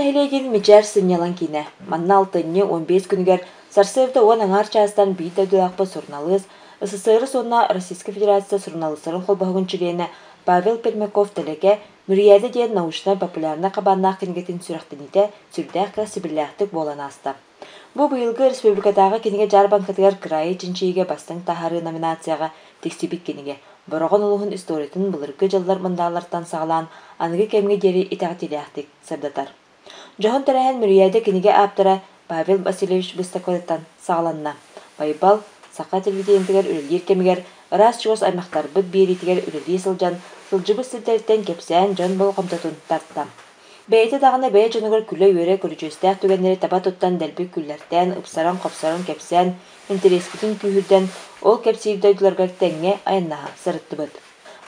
нэһилиэгин Мичээр сынньалаҥ киинэ. Манна алтынньы 15 күнүгэр сарсыарда уон аҥаар чаастан биир дойдулаахпыт суруналыыс, СССР уонна Российскай Федерация суруналыыстарын холбоһугун чилиэнэ Павел Пермяков Тэлэкэ Мүрүйээдэ диэн научнай-популярнай хабааннаах кинигэтин сүрэхтэниитэ сүрдээх кэрэхсэбиллээхтик буолан ааста. Бу быйылгы республикатааҕы кинигэ дьаарбаҥкатыгар кыраайы чинчийиигэ бастыҥ таһаарыы номинацияҕа тиксибит кинигэ Бороҕон улууһун историятын былыргы дьыллар мындааларыттан саҕалаан аныгы кэмҥэ диэри итэҕэтиилээхтик сырдатар. Дьоһун тэрээһин Мүрүйээдэ кинигэ ааптара Павел Васильевич быыстапкатыттан саҕаланна. Байбал саха телевидениетигэр үлэлиир кэмигэр ыраас-чугас аймахтарбыт биэриитигэр үлэлии сылдьан, сылдьыбыт сирдэриттэн кэпсээн дьон болҕомтотун тарта. Бэйэтэ даҕаны бэйэ дьонугар күлэ-үөрэ көрүдьүөстээх түгэннэри таба туттан дэлби күллэртээн, ыпсаран-хопсорон кэпсээн, интэриэспитин күүһүрдэн, ол кэпсиир дойдуларыгар тэҥҥэ айаннаһа сырыттыбыт.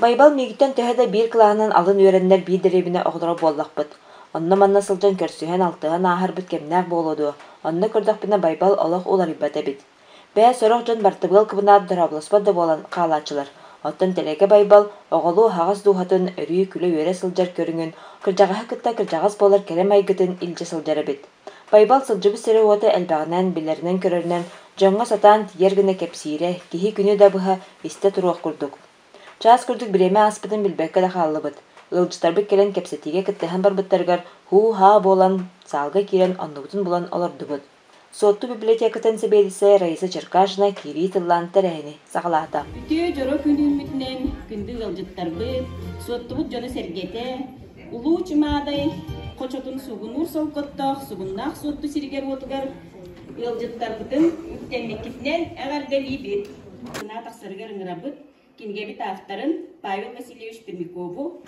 Байбал миигиттэн төһө да биир кылааһынан алын үөрэннэр биир дэриэбинэ оҕолоро буоллахпыт. Онно-манна сылдьан көрсүһэн-алтыһан ааһарбыт кэмнээх буолуо дуо, онно көрдөхпүнэ Байбал олох уларыйбат эбит. Бээ, сорох дьон бартыбыал кыбынаат дорооболоспот да буолан хаалааччылар. Оттон Тэлэкэ Байбал оҕолуу аһаҕас дууһатын, өрүү күлэ-үөрэ сылдьар көрүҥүн, кырдьаҕаһы кытта кырдьаҕас буолар кэрэ майгытын илдьэ сылдьар эбит. Байбал сылдьыбыт сирэ-уота элбэҕинэн, билэринэн-көрөрүнэн дьоҥҥо сатаан тиийэр гына кэпсиирэ, киһи күнү да быһа истэ туруох курдук. Чаас курдук бириэмэ ааспытын билбэккэ да хааллыбыт. Ыалдьыттарбыт кэлэн кэпсэтиигэ кыттыһан барбыттарыгар һуу-һаа буолан, саалга киирэн оннубутун булан олордубут. Суотту библиотекатын сэбиэдиссэйэ Раиса Черкашина киирии тыллаан тэрээһини саҕалаата. Үтүө дьоро күн үүммүтүнэн күндү ыалдьыттарбыт, суоттубут дьоно-сэргэтэ, Улуу Чымаадай хочотун сугунуур солкоттоох сугуннаах Суотту сиригэр-уотугар ыалдьыттарбытын үктэммиккитинэн эҕэрдэлиибит. Санаа тахсарыгар ыҥырабыт кинигэбит авторын Павел Васильевич Пермякову.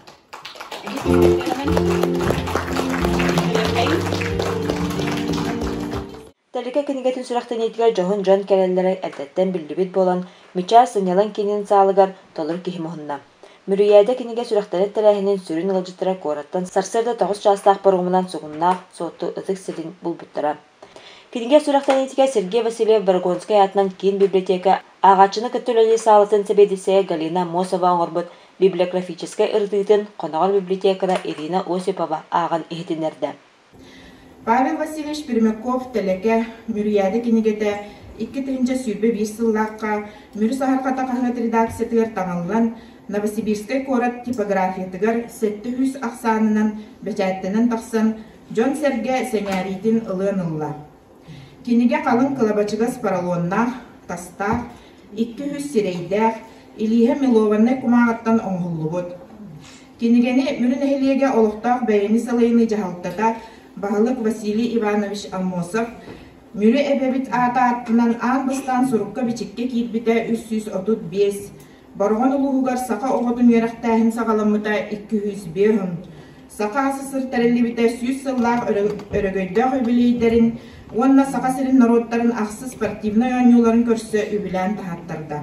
Тэликэ кинигэтин сүрэхтэниитигэр дьоһун дьон кэлэллэрэ эрдэттэн биллибит буолан, Мичээр сынньалаҥ киинин саалыгар толору киһи муһунна. Мүрүйээдэ кинигэ сүрэхтэнэр тэрээһинин сүрүн ыалдьыттара куораттан сарсыарда 9 чаастаах боруомунан сугуннаах Суотту ытык сирин булбуттара. Кинигэ сүрэхтэниитигэр Сергей Васильев Борогонскай аатынан киин библиотека ааҕааччыны кытта үлэлиир саалатын сэбиэдиссэйэ Галина Аммосова оҥорбут библиографическай ырытыытын Хоноҕор библиотекара Ирина Осипова ааҕан иһитиннэрдэ. Павел Васильевич Пермяков Тэлэкэ Мүрүйээдэ кинигэтэ 2021 сыллаахха Мүрү саһарҕата хаһыат редакциятыгар таҥыллан, Новосибирскай куорат типографиятыгар 700 ахсаанынан бэчээттэнэн тахсан, дьон-сэргэ сэҥээриитин ылыан ылла. Кинигэ халыҥ кылабачыгас поролоннаах, тастаах, 200 сирэйдээх, илииһэ мелованнай кумааҕыттан оҥоһуллубут. Кинигэни Мүрү нэһилиэгэ олохтоох бэйэни салайыныы дьаһалтата баһылык Василий Иванович Аммосов Мүрү эбэбит аата ааттанан аан бастаан сурукка-бичиккэ киирбитэ 335, Бороҕон улууһугар саха оҕотун үөрэхтээһин саҕаламмыта 205, Саха АССР тэриллибитэ 100 сыллаах өрөгөйдөөх үбүлүөйдэрин уонна Саха сирин норуоттарын ахсыс спортивнай оонньууларын көрсө үбүлээн таһааттарда.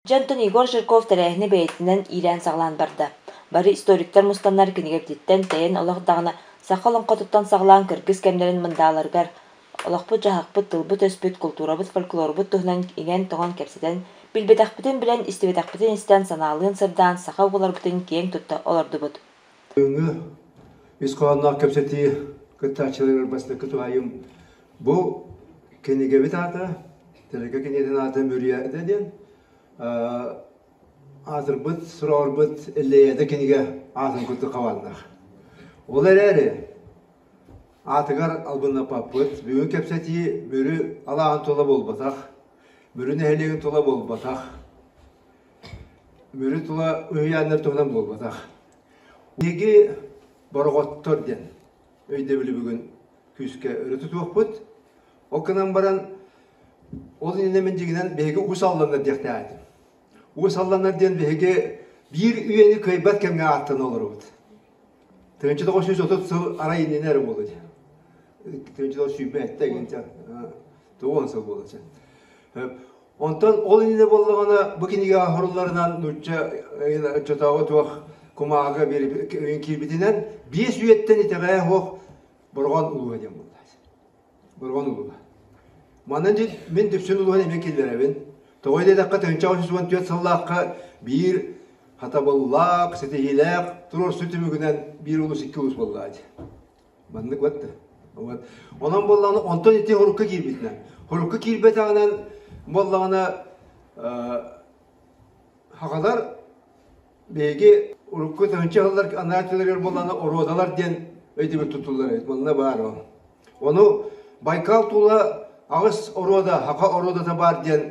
Дьэ онтон Егор Жирков тэрээһини бэйэтинэн иилээн-саҕалаан барда. Бары историктар мустаннар кинигэбититтэн тэйэн олох даҕаны саха олоҥхотуттан саҕалаан кыргыз кэмнэрин мындааларыгар олохпут-дьаһахпыт, тылбыт-өспүт, култуурабыт, фольклорбут туһунан иҥэн-тоҥон кэпсэтэн, билбэтэхпитин билэн, истибэтэхпитин истэн, санаалыын сырдаан саха буоларбытын киэҥ тутта олордубут. Бүгүҥҥү ис хоһоонноох кэпсэтии кыттааччыларыгар бастакы туһаайым бу кинигэбит аата, Тэлэкэ кинигэтин аата Мүрүйээдэ диэн аатырбыт, сураҕырбыт Эллэйээдэ кинигэ аатын курдук хабааннаах. Ол эрээри аатыгар албыннаппаппыт. Бүгүн кэпсэтии Мүрү алааһын тула буолбатах, Мүрү нэһилиэгин тула буолбатах, Мүрү тула үһүйээннэр туһунан буолбатах. Биһиги бороҕоттор диэн өйдөбүлү бүгүн күүскэ өрө тутуохпут. Ол гынан баран, ол иннинэ мин дьиҥинэн биһиги уус алланнар диэхтээх этим. Уус алланнар диэн биһиги биир үйэни кыайбат кэмҥэ ааттана олоробут. 1930 сыл арай иннинэ эрэ буолуо дии. 1927 эгинчэ тугун сыл буолуо Онтон ол иннинэ буоллаҕына бу кинигэҕэ оһорулларынан нуучча оччотооҕу туох кумааҕыга киирбитинэн биэс үйэттэн итэҕэһэ суох Бороҕон улууһа диэн буолла. Бороҕон улууһа. Манна мин Дүпсүн улууһун эмиэ киллэрэбин. Тоҕо диэтэххэ, 1914 сыллаахха биир хатабыллаах, ситиһиилээх туруорсуу түмүгүнэн биир улуус икки улуус буолла. Маннык батта. Вот. Онон буоллаҕына, онтон ити хорукка киирбитинэн. Хорукка киирбэтэҕинэн буоллаҕына, хагалар биһиги урукку тыһыынча сыллар анараа өттүлэригэр буоллаҕына оруодалар диэн өйдөбүл туттуллар эбит. Манна баар ол. Ону Байкал тула аҕыс оруода, саха оруодата баар диэн,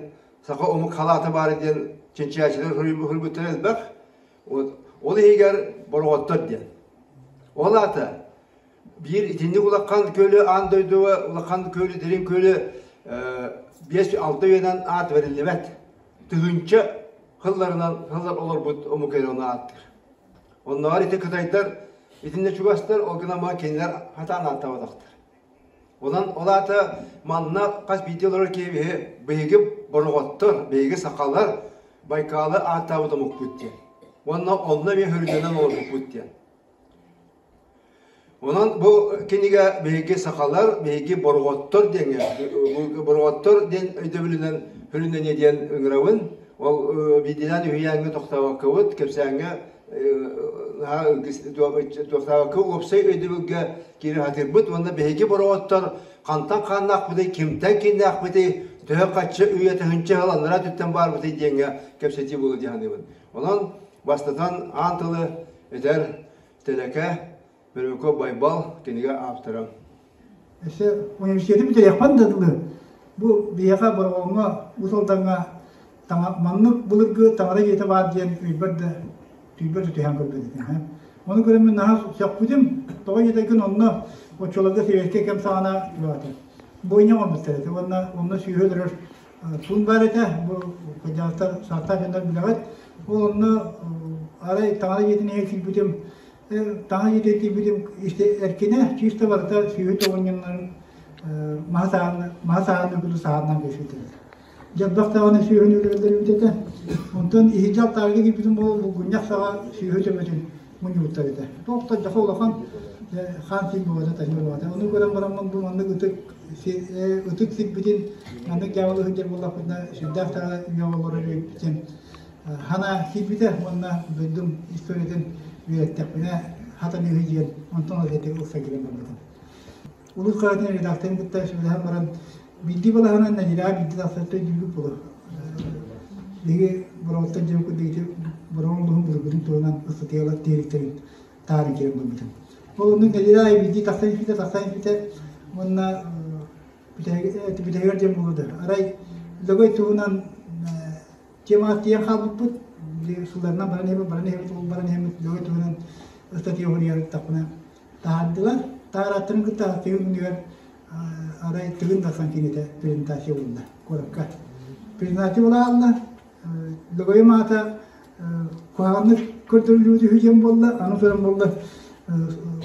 саха омук халаата баар диэн чинчийээччилэр суруйбуттара элбэх. Вот. Ол иһигэр бороҕоттор диэн. Ол аата биир итинник улахан көлө аан дойдуга улахан көлү дириҥ көлү 5-6 үйэнэн аат бэриллибэт. Тыһыынча сылларынан сыллар олорбут омук эрэ ону ааттыыр. Оннооҕор ити кытайдар итиннэ чугастар, ол гынан баран кинилэр хатаан ааттаабатахтар. Онон ол аата манна хас биирдии олорор киһи биһиги бороҕоттор, биһиги сахалар Байкалы ааттаабыт омукпут диэн. Уонна онно эмиэ хөрүнэнэн олорбуппут диэн. Онон бу кинигэ биһиги сахалар, биһиги бороҕоттор диэҥҥэ, бороҕоттор диэн өйдөбүлүнэн хөрүнэниэ диэн ыҥырабын. Ол биирдиилээн үһүйээҥҥэ тохтообоккобут, кэпсээҥҥэ туохтаабакка уопсай өйдөбүлгэ киирэ сатыырбыт уонна биһиги бороҕоттор хантан хааннаахпытый, кимтэн кииннээхпитий, төһө хачча үйэ тыһыынча сыл анараа өттүттэн баарбытый диэҥҥэ кэпсэтии буолуо дии саныыбын. Онон бастатан аан тылы этэр Тэлэкэ Бөрөкө Байбал кинигэ ааптара. Өссө университеты бүтэриэхпин да дылы бу биһиэхэ Бороҕоҥҥо, Уус Алдаҥҥа маннык былыргы таҥара дьиэтэ баар диэн өйбөр да түйбэр да түһэн көрбөт этим. Ону көрөммүн наһаа сөхпүтүм. Тоҕо диэтэккин онно оччолорго сэбиэскэй кэм саҕана бойня оҥорбуттар этэ уонна онно сүүһү өлөрөр пуун баар этэ. Бу кырдьаҕастар саастаах дьоннор билэҕит. Ол онно арай таҥара дьиэтин иһэ киирбитим таҥара дьиэтигэр киирбитим эркинэ чисто барыта сүүһү тоҕунньуннарын маһа саҕана маһа саҕана курдук саҕанан кэпситтэр. Дьаббах даҕаны сүөһүнү өлөрөллөр этэ. Онтон иһирдьэ алтаарга киирбитим буолан булгунньах саҕа сүөһү төбөтүн мунньубуттар этэ. Туох да дьаха улахан хаан син буолата таһыы буолата. Ону көрөн бараммын бу маннык ытык ытык сирбитин маннык дьаабылы сылдьар буоллахпытына сүрдээх даҕаны үйэ олорор эбиппитин хана киирбитэ уонна дойдум историятын үөрэттэхпинэ хатаныыһы диэн онтон ол ити ылса киирэн барбытым. Улуус хаһыатын редакторын кытта сүбэлэһэн баран биирдии балаһанан нэдиэлэҕэ биирдэ тахсар өйдүүрбүт буолуо. Биһиги Бороҕоттон дьиэ курдук ити Бороҕон улууһун былыргытын туһунан ыстатыйалар тиһиктэрин таарын киирэн барбытым. Ол оннук нэдиэлэ аайы биирдии тахсан испитэ, тахсан испитэ уонна бүтэһигэр диэн буолуо да. Арай Лөгөй туһунан темаҕа тиийэн хаалбыппыт. Сылларынан баран иһэбит, баран иһэбит, ол баран иһэммит Лөгөй туһунан ыстатыйа суруйар Таһаардылар. Таһарааттарын кытта тыгын күнүгэр арай Тыгын Дархан кинитэ презентация булла куоракка. Презентация буолаалла. Лөгөйүм аата куһаҕаннык көрдөрүллүбүт үһү диэн буолла. Аны туран буолла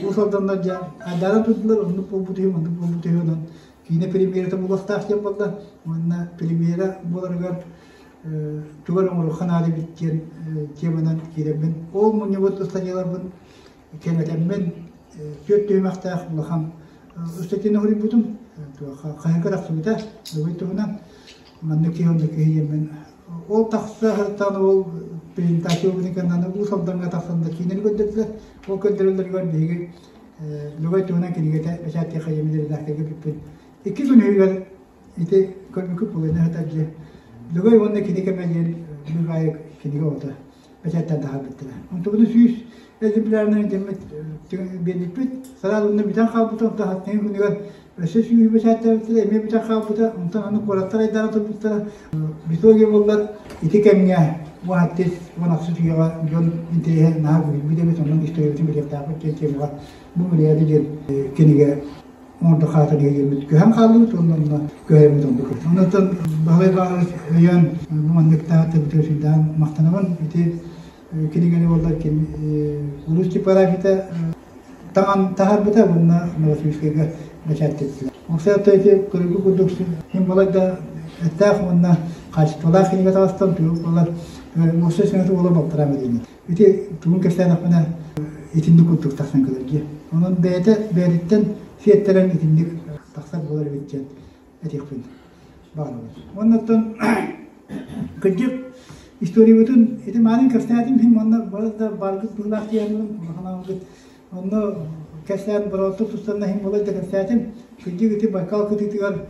Уус Алданнар дьэ айдаара турдулар, оннук буолбут үһү, маннык буолбут үһү, онон киинэ премьерата буолуохтаах диэн буолла. Уонна премьера буоларыгар тугу эрэ оҥоруохха наада эбит диэн теманан киирэммин, ол мунньубут ыстатыйаларбын кэҥэтэммин түөрт түһүмэхтээх улахан ыстатыйаны суруйбутум. Хаһыакка тахсыбыта Лөгөй туһунан. Маннык киһи оннук киһи диэммин. Ол тахса сылтаан ол презентация кэннэ Уус Алдаҥҥа тахсан да киинэни көрдөрдүлэр. Ол көрдөрөллөрүгэр биһиги Лөгөй туһунан кинигэтэ бэчээттиэххэ диэммин редакторга бүппүт. Икки күн иһигэр ити көрбүккүт буолуо сытар дьиэ. Лөгөй уонна кини кэмэ диэн Лүгаайык кинигэ оҕото. бэчээттэн таһаарбыттара. Онтубутун 100 экземплярынан дэммит биэрбиппит. Сараас онно бүтэн хаалбыта, онтон хаттыҥы күнүгэр өссө сүүһү бэчээттээбиттэрэ, эмиэ бүтэн хаалбыта, онтон аны куораттар айдаана турбуттара. Битоге буоллар ити кэмҥэ 18 16 үйэҕэ дьон интэриэһэ наһаа күүһүрбүт эбит, онон историябытын билиэхтээхпит диэн темаҕа бу Мириады диэн кинигэ оҥордо хаата диэммит көһөн хааллыбыт уонна онно көһөрбүт оннук. Онтон Баһылай Баҕарыс өйөөн бу манныктаах төбөтүгэр сүрдээх махтанабын. Ити кинигэни буоллар ким улуус типографията таҥан таһаарбыта уонна Новосибирскайга бэчээттэтилэр. Оксаатта ити көрүгү курдук хим балайда эттээх уонна хаачыстыбалаах кинигэ таҕыстан тугу буолар уопсай сыаната буола балтараа миллион. Ити тугун кэпсээтэхпинэ итинник курдук тахсан кэлэр дии. Онон бэйэтэ бэйэтиттэн сиэттэрэн итинник тахсар буолар эбит диэн этиэхпин баҕарабын. Уонна оттон кырдьык историябытын ити маанын кэпсээтим иһин манна бары да баргыт быһыылаах диэн улахан аҕабыт онно. Кэпсээн бороҕоттор тустарынан иһин балай да кэпсээтим. Кырдьык ити Байкал кытыытыгар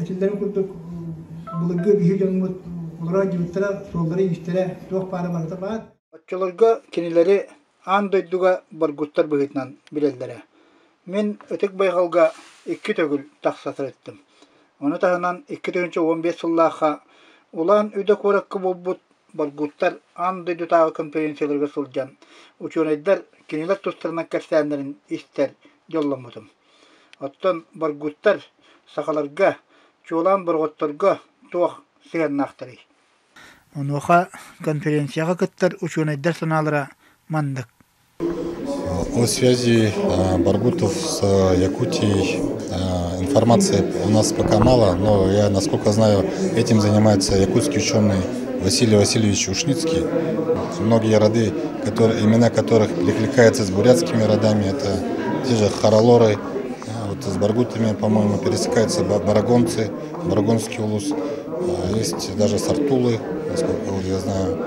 этиллэрин курдук былыргы биһи дьоммут олоро сылдьыбыттара, суоллара-иистэрэ туох баара барыта баар. Оччолорго кинилэри аан дойдуга боргуттар быһыытынан билэллэрэ. Мин Ытык Байҕалга икки төгүл тахса сырыттым. Ону таһынан 2015 сыллаахха Улан-Удэ куоракка буолбут Боргуттар аан дойдутааҕы конференцияларыгар сылдьан, учуонайдар кинилэр тустарынан кэпсээннэрин истэр дьолломмутум. Оттон боргуттар сахаларга, чуолаан борҕотторго туох сыһыаннаахтарый? Онуоха конференцияҕа кыттар учуонайдар санаалара маннык. О связи Баргутов с Якутией информации у нас пока мало, но я, насколько знаю, этим занимается якутский ученый Василий Васильевич Ушницкий. Многие роды, которые, имена которых перекликаются с бурятскими родами, это те же Харалоры, вот с Баргутами, по-моему, пересекаются барагонцы, барагонский улус, есть даже сартулы, насколько я знаю.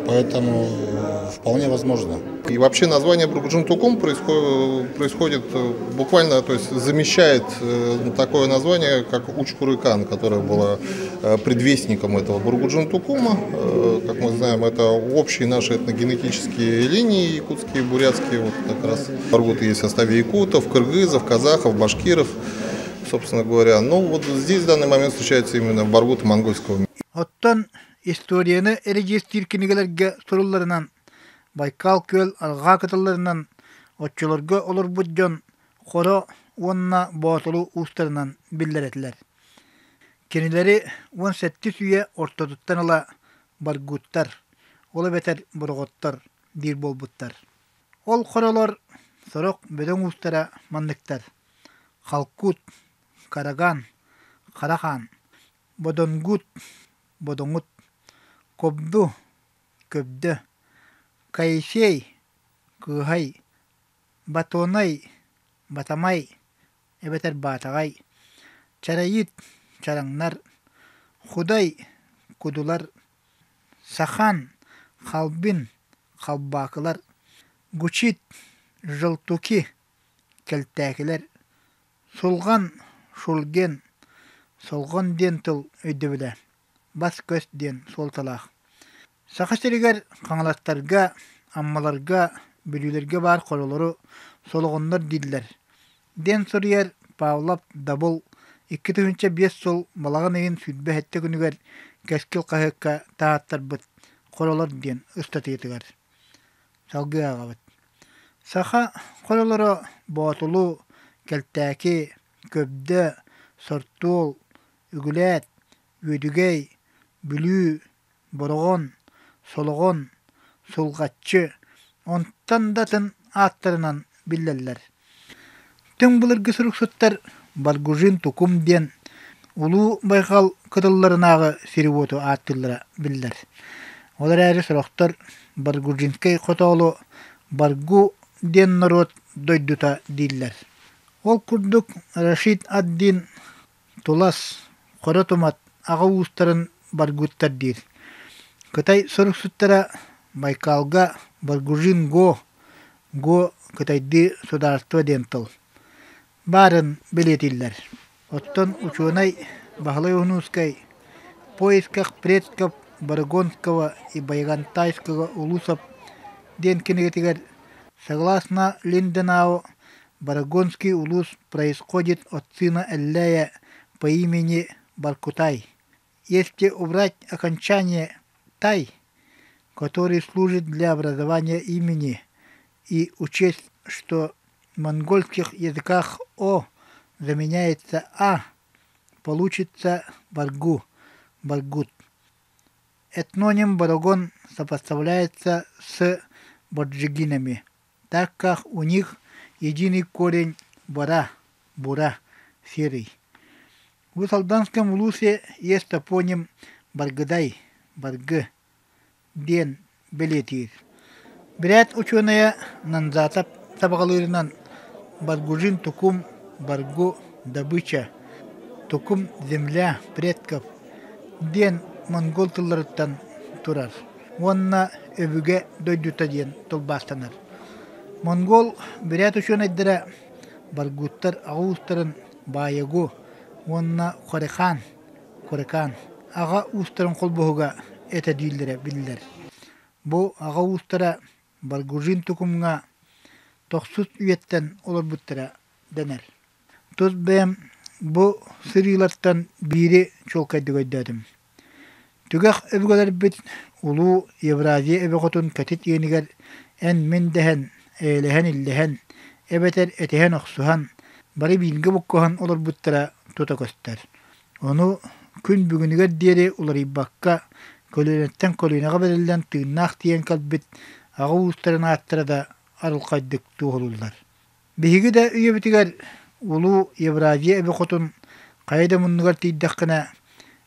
Поэтому вполне возможно. И вообще название Бургуджин-Тукум происходит, происходит буквально, то есть замещает такое название, как Учкурыкан, которое было предвестником этого Бургуджин-Тукума. Как мы знаем, это общие наши этногенетические линии, якутские, бурятские, вот как раз баргуты есть в составе якутов, кыргызов, казахов, башкиров, собственно говоря. Но вот здесь в данный момент встречаются именно баргуты монгольского. Оттон историяны эридьиэстиир кинигэлэргэ сурулларынан, Байкал күөл арҕаа кытылларынан оччолорго олорбут дьон Хоро уонна Боотулу уустарынан биллэр этилэр. Кинилэри уон сэттис үйэ ортотуттан ыла баргуттар, ол эбэтэр бороҕоттор диир буолбуттар. Ол хоролор сорох бөдөҥ уустара манныктар: Халкут, Караган, Харахаан, Бодонгут, Бодоҥут, Кобду, Көбдө, Кайсей, Кыыһай, Батонай, Батамай эбэтэр Баатаҕай, Чарайыт, Чараҥнар, Худай, Кудулар, Сахан, Халбин, Халбаакылар, Гучит, Желтуки, Кэлтээкилэр, Сулҕан, Шульген, Солҕон диэн тыл өйдөбүлэ, бас-көс диэн суолталаах. Саха сиригэр Хаҥаластарга, Аммаларга, Бүлүүлэргэ баар хоролору солоҕоннор дииллэр, диэн суруйар Павлов Дабыл 2005 сыл балаҕан ыйын 27 күнүгэр «Кэскил» хаһыакка таһааттарбыт «Хоролор» диэн ыстатыйатыгар. Салгыы ааҕабыт. Саха хоролоро Боотулу, Кэлтээки, Көбдө, Сортуол, Үгүлээт, Үөдүгэй, Бүлүү, Бороҕон, Солоҕон, Сулҕаччы, онтон да атын ааттарынан биллэллэр. Түҥ былыргы суруксуттар Баргужин Тукум диэн Улуу Байҕал кытылларынааҕы сири-уоту ааттыыллара биллэр. Ол эрээри сорохтор Баргужинскай хотоолу Баргу диэн норуот дойдута дииллэр. Ол курдук Рашид ад-Дин Тулас, Хоро Тумат аҕа уустарын баргуттар диир. Кытай суруксуттара Байкалга Баргужин-Го, Го кытайдыы судаарыстыба диэн тыл баарын бэлиэтииллэр. Оттон учуонай Баһылай Уһунуускай «Поисках предков Баргонского и Байгантайского улусов» диэн кинигэтигэр «Согласно Линденау, Баргонский улус происходит от сына Эллэя по имени Баркутай. Если убрать окончание «тай», который служит для образования имени, и учесть, что в монгольских языках «о» заменяется «а», получится «баргу», «баргут». Этноним Барагон сопоставляется с борджигинами, так как у них единый корень «бара», «бура», «серый». В Алданском улусе есть топоним Баргыдай, Баргы диэн бэлиэтиир. Бүрээт учуонайа Нанзатов сабаҕалыырынан Баргужин тукум Баргу добыча, тукум земля предков диэн монгол тылларыттан турар уонна өбүгэ дойдута диэн тылбаастанар. Монгол бүрээт учуонайдара баргуттар аҕа уустарын Баайагу уонна Хорекаан Хорекаан аҕа уустарын холбоһуга этэ дииллэрэ биллэр. Бу аҕа уустара Баргужин тукумҥа тохсус үйэттэн олорбуттара дэнэр. Тус бэйэм бу сырыылартан биири чуолкайдык өйдөөтүм. Түгэх өбүгэлэрбит улуу Евразия эбэ хотун кэтит иэнигэр эн-мин дэһэн, эйэлэһэн-иллэһэн, эбэтэр этиһэн-охсуһан, бары бииргэ буккуһан олорбуттара тута көстөр. Ону күн бүгүнүгэр диэри уларыйбакка, көлүөнэттэн көлүөнэҕэ бэриллэн тыыннаах тиийэн кэлбит аҕа уустарын ааттара да арылхайдык туоһулууллар. Биһиги да үйэбитигэр улуу Евразия эбэ хотун хайа да муннугар тиийдэххинэ,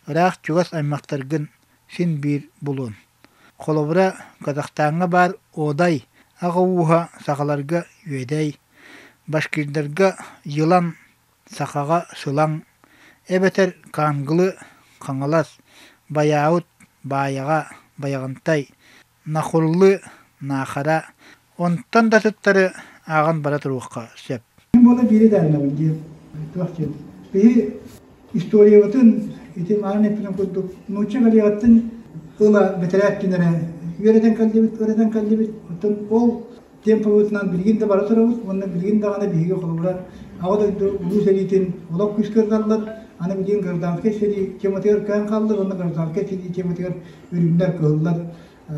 ыраах-чугас аймахтаргын син биир булуон. Холобура, Казахстаҥҥа баар Одай аҕа ууһа сахаларга Үөдэй, башкирдарга Йылан, сахаҕа Сылаҥ, эбэтэр Кангылы, Хаҥалас, Байаут, Баайаҕа, Байаҕантай, Нахурлы, Наахара, онтон да атыттары ааҕан бара туруохха сөп. Мин буола биири дааннабын диэн туох диэн биһи историябытын ити маан эппитим курдук нуучча галеяттан ыла бэтэрээт эрэ үөрэтэн кэллибит үөрэтэн кэллибит оттон ол темпобытынан билигин да бара турабыт уонна билигин даҕаны биһиги холобура Аҕа дойду Улуу сэриитин олох күүскэ ырыталлар аны билигин гражданскай сэрии тематыгар кээн хааллар уонна гражданскай сэрии тематыгар үрүҥнэр кыһыллар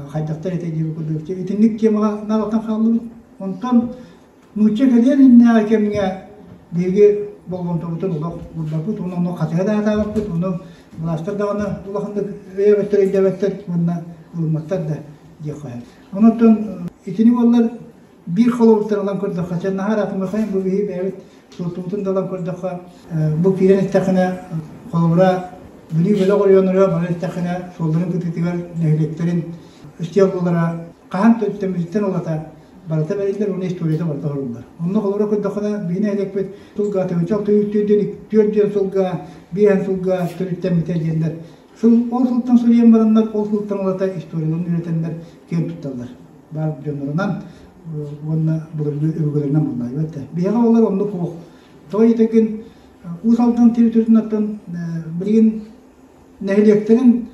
хайдахтар этэ диэбит курдук итинник темаҕа наалатан хааллыбыт онтон нуучча кэлиэн иннинээҕи кэмҥэ биһиги болҕомтобутун олох уурбаппыт уонна ону хатыһа да сатаабаппыт ону былаастар даҕаны улаханнык өйөөбөттөр өйдөөбөттөр уонна ылымматтар да диэххэ сөп онон итини буоллар биир холобуртан ылан көрдөххө чэ наһаа ыраатыммакайын бу биһи бэйэбит суоттубутун да ылан көрдөххө бу киирэн истэххинэ холобура Бүлүү бөлөх оройуоннарыгар баран истэххинэ суолларын кытыытыгар нэһилиэктэрин ыстыаллара хаһан төрүттэммититтэн улата барыта бэриллэр уонна историята барыта оһоруллар. Онно холобура көрдөххүнэ биһи нэһилиэкпит сылга тыһыынча түөрт диэн сылга биэһэн сылга төрүттэммитэ диэннэр сыл ол сылтан суруйан бараннар ол сылтан улата историяларын үөрэтэннэр киэн тутталлар. Баар дьоннорунан уонна былыргы өбүгэлэринэн буллаайбат да. Биһиэхэ олор оннук суох. Тоҕо диэтэргин Уус Алдан территориятын билигин нэһилиэктэрин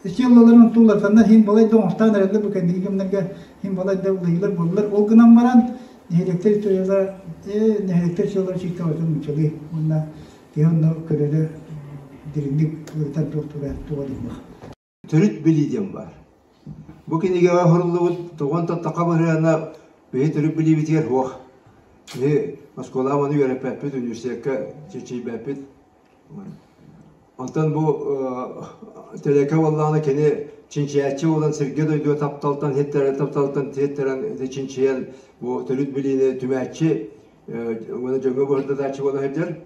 сиэллэлэрин туллартаннар иһин балай да оҥостаан эрэллэр бу кэнники кэмнэргэ иһин балай да уларыйыылар буоллар. Ол гынан баран нэһилиэктэр историялара нэһилиэктэр сыаллара чииктэбэтин нууччалыы уонна киһи онно көрөрө дириҥник ырытан туох туга диһмэх. Төрүт билии диэн баар. Бу кинигэҕэ оһоруллубут тоҕон таттаха быһыана биһи төрүт билиибитигэр суох. Биһи оскуолаҕа ону үөрэппэппит, университекка чинчийбэппит. Онтон бу Тэлэкэ буоллаҕына кини чинчийээччи буолан сиргэ дойдуга тапталтан иһиттэрэн тапталтан тиэттэрэн ити чинчийэн бу төрүт билиини түмээччи уонна дьоҥҥо быһырдатааччы буола сылдьар.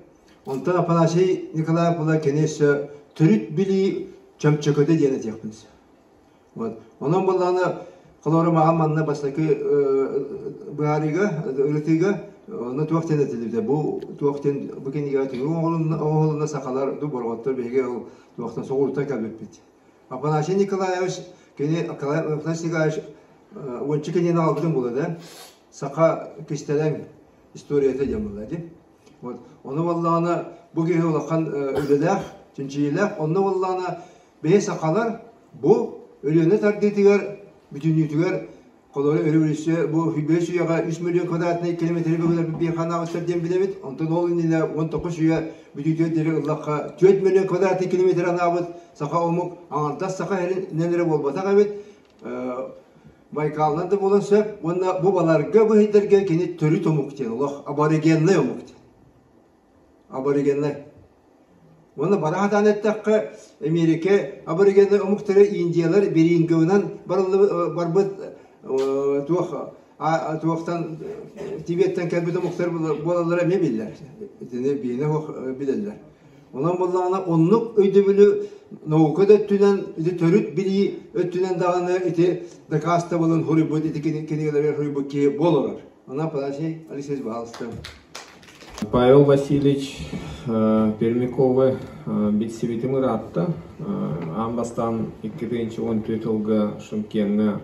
Онтон Афанасий Николаев була кини өссө төрүт билии чөмчөкөтө диэн этиэхпин сөп. Вот. Онон буоллаҕына холобура маған манна бастакы быһаарыыга, ырытыыга онно туох диэн этиллибитэ бу туох диэн бу кинигэҕэ түмүк оҥоһулунна сахалар ду борҕоттор биһиги ол туохтан соҕурууттан кэлбиппит. Афанасий Николаевич кини Афанасий Николаевич уонча кинигэни аҕалбытын буолла да саха кистэлэҥ историята диэн буолла дии. Вот. Ону буоллаҕына бу киһи улахан үлэлээх, чинчийиилээх. Онно буоллаҕына биһи сахалар бу Өлүөнэ тардыытыгар бүтүннүүтүгэр холобура өрөбөлүүссүйэ бу 5 үйэҕэ 3 миллион квадратнай километры бөгөлөрбүт биэханаабыттар диэн билэбит. Онтон ол иннинэ 19 үйэ бүтүүтүгэр диэри ыллахха 4 миллион квадратнай километр анаабыт саха омук аҥардас саха сиринэн эрэ буолбатах эбит. Байкалынан да буолан сөп уонна бу баларга быһыйдарга кини төрүт омук диэн олох аборигеннай омук диэн. Аборигеннай. Уонна бара сатаан эттэххэ, Эмиэрикэ аборигеннай омуктары индиялар Беринговынан барбыт туох туохтан Тибеттэн кэлбит омуктар буолаллара эмиэ биллэр. Итини биһиэнэ билэллэр. Онон буоллаҕына оннук өйдөбүлү наука да өттүнэн, ити төрүт билии өттүнэн даҕаны ити дакаастабылын суруйбут, ити кинигэлэригэр суруйбут киһи буолар. Онон Афанасий Алексеевич, пожалуйста. Павел Васильевич Пермяковы билсибитим ыраатта. Аан бастаан 2014 сылга Шымкеҥҥа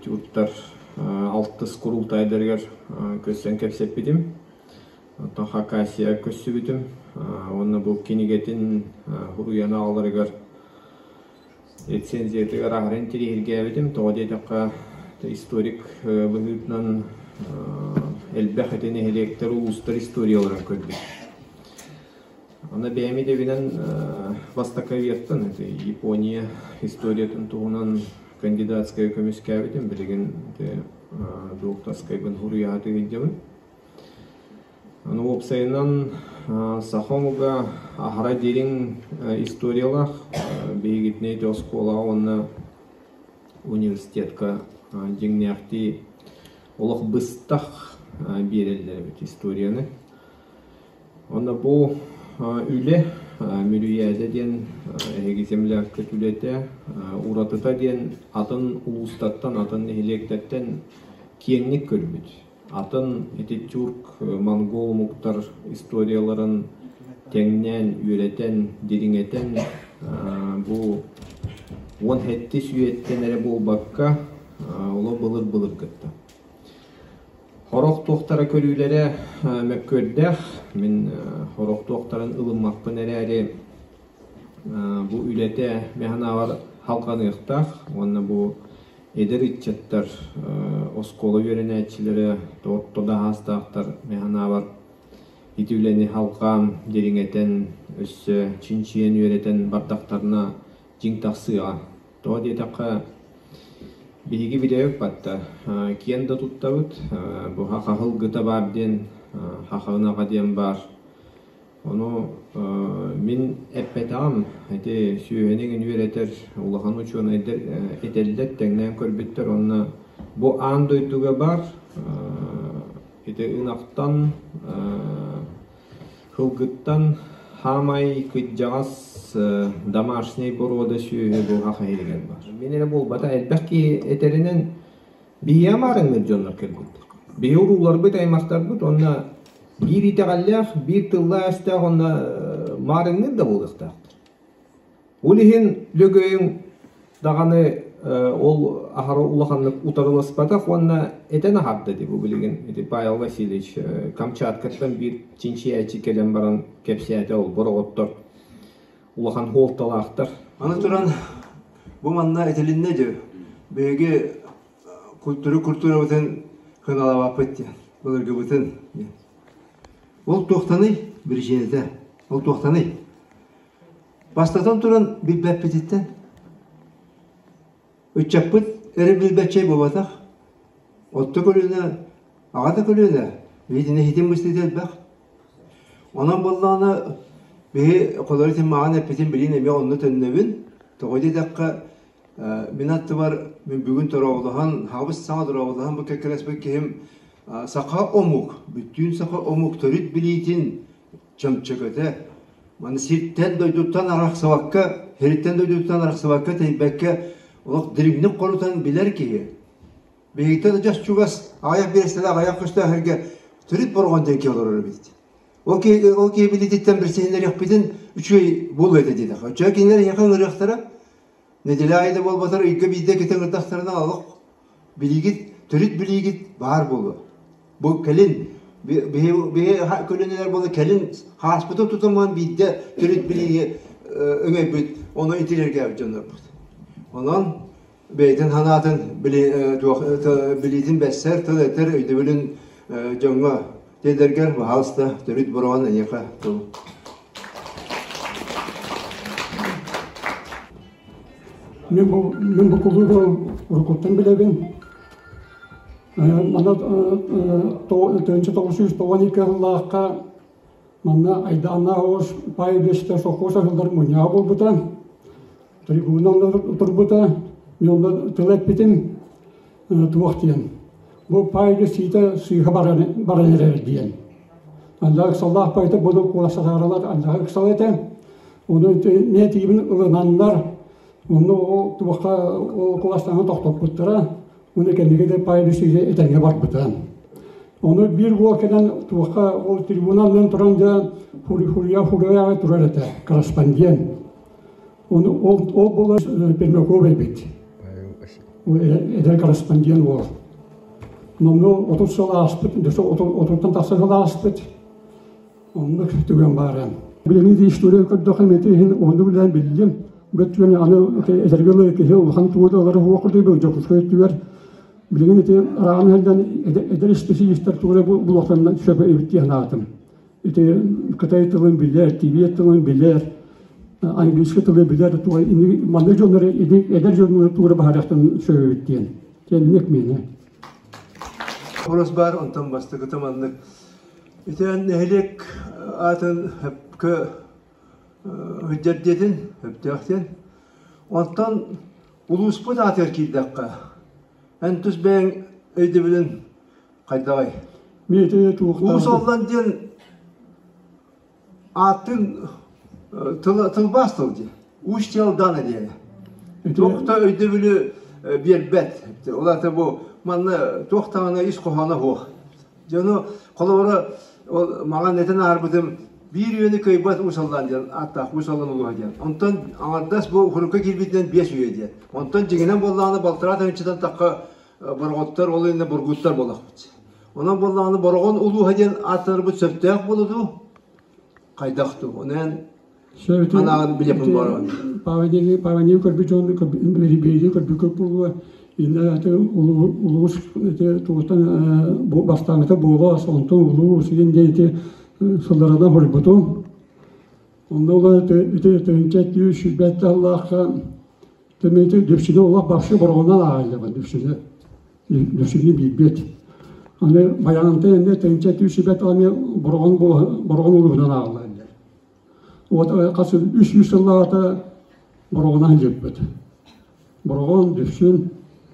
тюрктар алтыс курултайдарыгар көрсөн кэпсэппитим. Оттон Хакасия көрсүбүтүм. Уонна бу кинигэтин суруйан аҕаларыгар рецензиятыгар аһары интириэһиргээбитим. Тоҕо диэтэххэ, историк быһыытынан элбэх ити нэһилиэктэр, улуустар историяларын көрбүт. Аны бэйэм идэбинэн бастакы авиаттан Япония историятын туһунан кандидатскай көмүскээбитим. Билигин докторскайбын суруйааты сылдьабын. Аны уопсайынан саха омуга аһара дириҥ историялаах. Биһигитинэ ити оскуолаҕа уонна университетка дьиҥнээхтии олох быстах биэрэллэр эбит историяны. Онно бу үлэ Мүрүйээдэ диэн эһиги земляккыт үлэтэ уратыта диэн атын улуустартан, атын нэһилиэктэртэн киэҥник көрбүт. Атын ити тюрк, монгол омуктар историяларын тэҥнээн, үөрэтэн, дириҥэтэн бу 17 үйэттэн эрэ буолбакка, олох былыр-былыргыттан. Сорох туохтара көрүүлэрэ мөккүөрдээх. Мин сорох туохтарын ылыммаппын эрээри, бу үлэтэ мин санаабар халҕаныахтаах уонна бу эдэр ыччаттар, оскуола үөрэнээччилэрэ, орто да саастаахтар мин санаабар ити үлэни халҕаан, дириҥэтэн, өссө чинчийэн үөрэтэн бардахтарына дьиҥ тахсыаҕа. Тоҕо диэтэххэ, биһиги билэбит батта, киэн да туттабыт, бу хахаһылгыта баар диэн, хахаынаҕа диэн баар. Ону мин эппэтэҕим, ити сүөһүнү үөрэтэр улахан учуонайдар этэллэр, тэҥнээн көрбүттэр уонна бу аан дойдуга баар ити ынахтан Кылгыттан хаамай кыдьаҕас домашний боруода сүөһү быһах иһигэр баар. Мин эрэ буолбата элбэх киһи этэринэн биһиэхэ маарыҥныыр дьоннор кэлбиттэр. Биһи урууларбыт, аймахтарбыт уонна биир итэҕэллээх, биир тыллаах-өстөөх уонна маарыҥныыр да буолуохтаахтар. Ол иһин Лөгөйүҥ даҕаны ол аһара улаханнык утарыласпатах уонна этэн аһарда дии бу билигин ити Павел Васильевич Камчаткаттан биир чинчийээччи кэлэн баран кэпсээтэ ол бороҕоттор улахан суолталаахтар. Аны туран бу манна этилиннэ дии биһиги культура культурабытын кыналаабаппыт диэн былыргыбытын диэн. Ол туохтаный биричиинэтэ? Ол туохтаный? Бастатан туран билбэппититтэн. Ыччаппыт эрэ билбэтчэй буолбатах. Отто көлүөнэ, аҕа да көлүөнэ, биһитинэ иһитин быстыыта элбэх. Онон буоллаҕына биһи холоро итин мааҕын эппитин билин эмиэ онно төннөбүн. Тоҕо диэтэххэ, мин аттыбар мин бүгүн торооболоһон, хаабыс саҥа торооболоһон бу кэккэлэспит киһим саха омук, бүттүүн саха омук төрүт билиитин чөмчөкөтө маны сиртэн дойдуттан арахсыбакка сириттэн дойдуттан арахсыбакка тэйбэккэ олох дириҥник хорутан билэр киһи биһигиттэн адьас чугас аҕыйах биэрэстэлээх аҕыйах көстөөх сиргэ төрүт бороҕон диэн киһи олорор эбит ол киһи ол киһи билиититтэн билсиһиннэриэхпитин үчүгэй буолуо этэ диэтэххэ үчүгэй кинилэр эһиэхэ ыҥырыахтара нэдиэлэ аайы да буолбатар ыйга биирдэ кэтэн ыҥырдахтарына олох билиигит, төрүт билиигит баар буолуо. Бу кэлин биһи көлүөнэлэр буола кэлин хааспытын тутуман биирдэ төрүт билииги өҥөйбүт, ону итирэргээбит дьоннорбут. Онон бэйэтин санаатын билиитин бэссэр, тыл этэр өйдөбүлүн дьоҥҥо тиэрдэргэр, баһаалыста, төрүт бороҕон эйиэхэ тыл. Мин бу, мин бу кулууба уруккуттан билэбин. Манна 1992 сыллаахха манна Айдааннаах оҕус паай үлэситэ сопхуос аһыллар мунньаҕа буолбута. Трибуна онно турбута. Мин онно тыл эппитим туох диэн. Бу паай үлэсиитэ сыыһа баран, баран эрэр диэн. Анна ыксаллаах пайта буну куоластатааралар анна ыксал этэ. Ону мен тиибин ылынаннар Онно ол туохха ол кылаастааһын тохтоппуттара, уонна кэнники да Павел этэҥҥэ барбыта. Ону биир уол кэлэн туохха ол трибуналынан туран дьэ хуруйа хуруйа турар этэ, корреспондент. Ону ол ол буолар Пермяков эбит. Эдэр корреспондент уол. Номнуо 30 сыл ааспыт, отуттан тахса сыл ааспыт. Оннук түгэн баара. Билиҥҥи история көрдөххө ити иһин оннук үлээн биллим. Бу түгэн аны этэргэ дылы киһи улахан тугу да ылара суох курдук Дьокуускай өттүгэр билигин ити араан сылдьан эдэр исписэлиистэр тугу эрэ булуохтарын сөп эбит дии санаатым. Ити кытай тылын билэр, тибет тылын билэр, английский тылы билэр маннык дьоннору эдэр дьоннору тугу эрэ баһарыахтарын сөп эбит диэн. Тэнник миэнэ. Хороос баар, онтон бастакыта маннык. Итэн нэһилиэк аатын хөпкө өйдөрдиэтин, өптөөх диэн. Онтон улууспут аатыгар киирдэххэ, эн тус бэйэҥ өйдөбүлүн хайдаҕый? Уус Алдан диэн ааттыын тылбаас тыл дии. Устье Алдана диэни. Туох да өйдөбүлү биэрбэт. Ол аата бу манна туох даҕаны ис хоһооно суох. Дьону холобура ол маҥан этэн аарбытым биир үйэни кыайбат Уус Алдан диэн ааттаах Уус Алдан улууһа диэн. Онтон аҥардас бу хурукка киирбитинэн 5 үйэ диэн. Онтон дьиҥинэн буоллаҕына балтараа тыһыынчатан тахха Бороҕоттор ол иннэ бургуттар буолахпыт. Онон буоллаҕына Бороҕон улууһа диэн ааттанарбыт сөптөөх буолуо дуу? Хайдах дуу? Онон анаан билэппин бороҕон. Паванини Паванини көрбүт дьон биһиги көрбүккүт буолуо. Иннэ улуус тугуттан бастааҥҥыта буолуо, онтон улуус иин диэн ити сылларынан хоруйбутум. Онно ол ити тыһыынча 220 тыллаахха Тэмэйти Дүпсүнү олох бахсы бороҕонон ааҕыллыбын Дүпсүнү. Дүпсүнү биирбит. Аны Байаантай эмиэ тэнчэ түүсүбэт аны бороҕон бороҕон улууһунан ааҕыллар. Вот хас 300 сыллааҕыта бороҕонон дьыппыт. Бороҕон, Дүпсүн,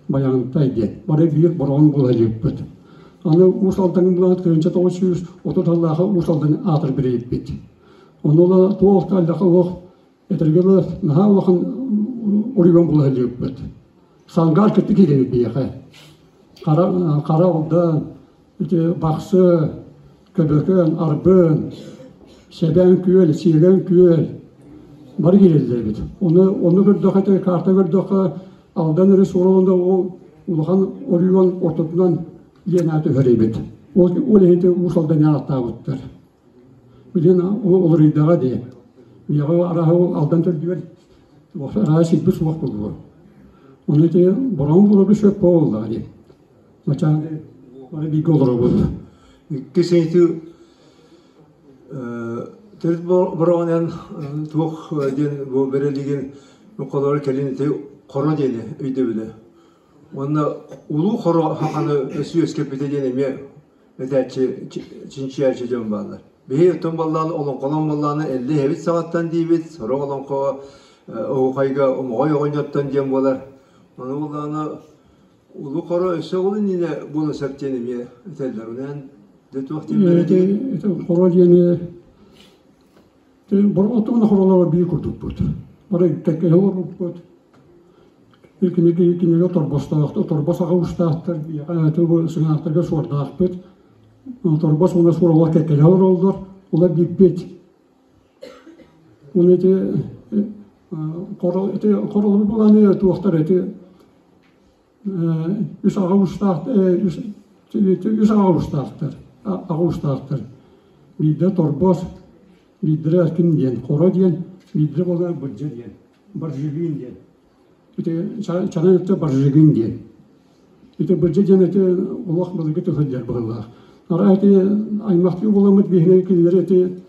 Байаантай диэн. Бары биир бороҕон буола дьыппыт. Аны Уус Алдан булан 1930 сыллааҕы Уус Алдан аатыр билийбит. Ону ыла туох да аллаха олох Этэргэ дылы, наһаа улахан оройуон буола сылдьыбыппыт. Сангаар кытта киирэбит биһиэхэ. Хара, Хара Алдан, ити Бахсы, Көбөкөн, Арбын, Сэбээн Күөл, Сиэгэн Күөл бары киирэллэр эбит. Ону, ону көрдөххө, ити карта көрдөххө, Алдан өрүс суолунда ол улахан оройуон ортотунан диэн ааты түһэр эбит. Ол, ол иһин Уус Алдан ааттаабыттар. Билигин уларыйдаҕа дии. Миэхэ арааһа ол Алдан төрдүгэр арааһа сирбит суох буолуо. Ону ити бороҥ буларга сөп буоллаҕа дии. Мачаан бары бииргэ олоробут. Иккис ыйытыы төрүт бороҕонон туох диэн бу бэрэлигин холобур кэлин ити хоро диэни өйдөбүлэ. Уонна улуу хоро хаханы өссө үөскэппитэ диэн эмиэ этээччи чинчийээччи дьон бааллар. Биһи оттон баллааны олоҥхолон баллааны элли эһэбит саҕаттан диибит, сорох олоҥхо оһуохайга омоҕой оҕонньоттон диэн буолар. Ону буоллаҕына улуу хоро өссө ол иннинэ буола сөп диэн эмиэ этэллэр. Онон дьэ туох диэн бэрэтигин? Ити хоро диэни Отугун хоролоро биир курдукпут. Бары кэккэлэһэ олорбуппут. Кинигэ торбостоохтор, торбос аҕа уустаахтар, сыҥаахтарга суордаахпыт. Торбос уонна суор олор кэккэлэһэ олороллор, олор бүппүт. Уонна ити ити хоролору буланы туохтар ити үс аҕа уустаах үс аҕа уустаахтар аҕа уустаахтар биирдэ торбос биирдэрэ ким диэн хоро диэн биирдэрэ буолар бырдьа диэн баржигин диэн ити чанан өттө баржигин диэн ити бырдьа диэн ити олох былыргы тыл быһыллаах арай ити аймахтыы буоламмыт биһиги кинилэри ити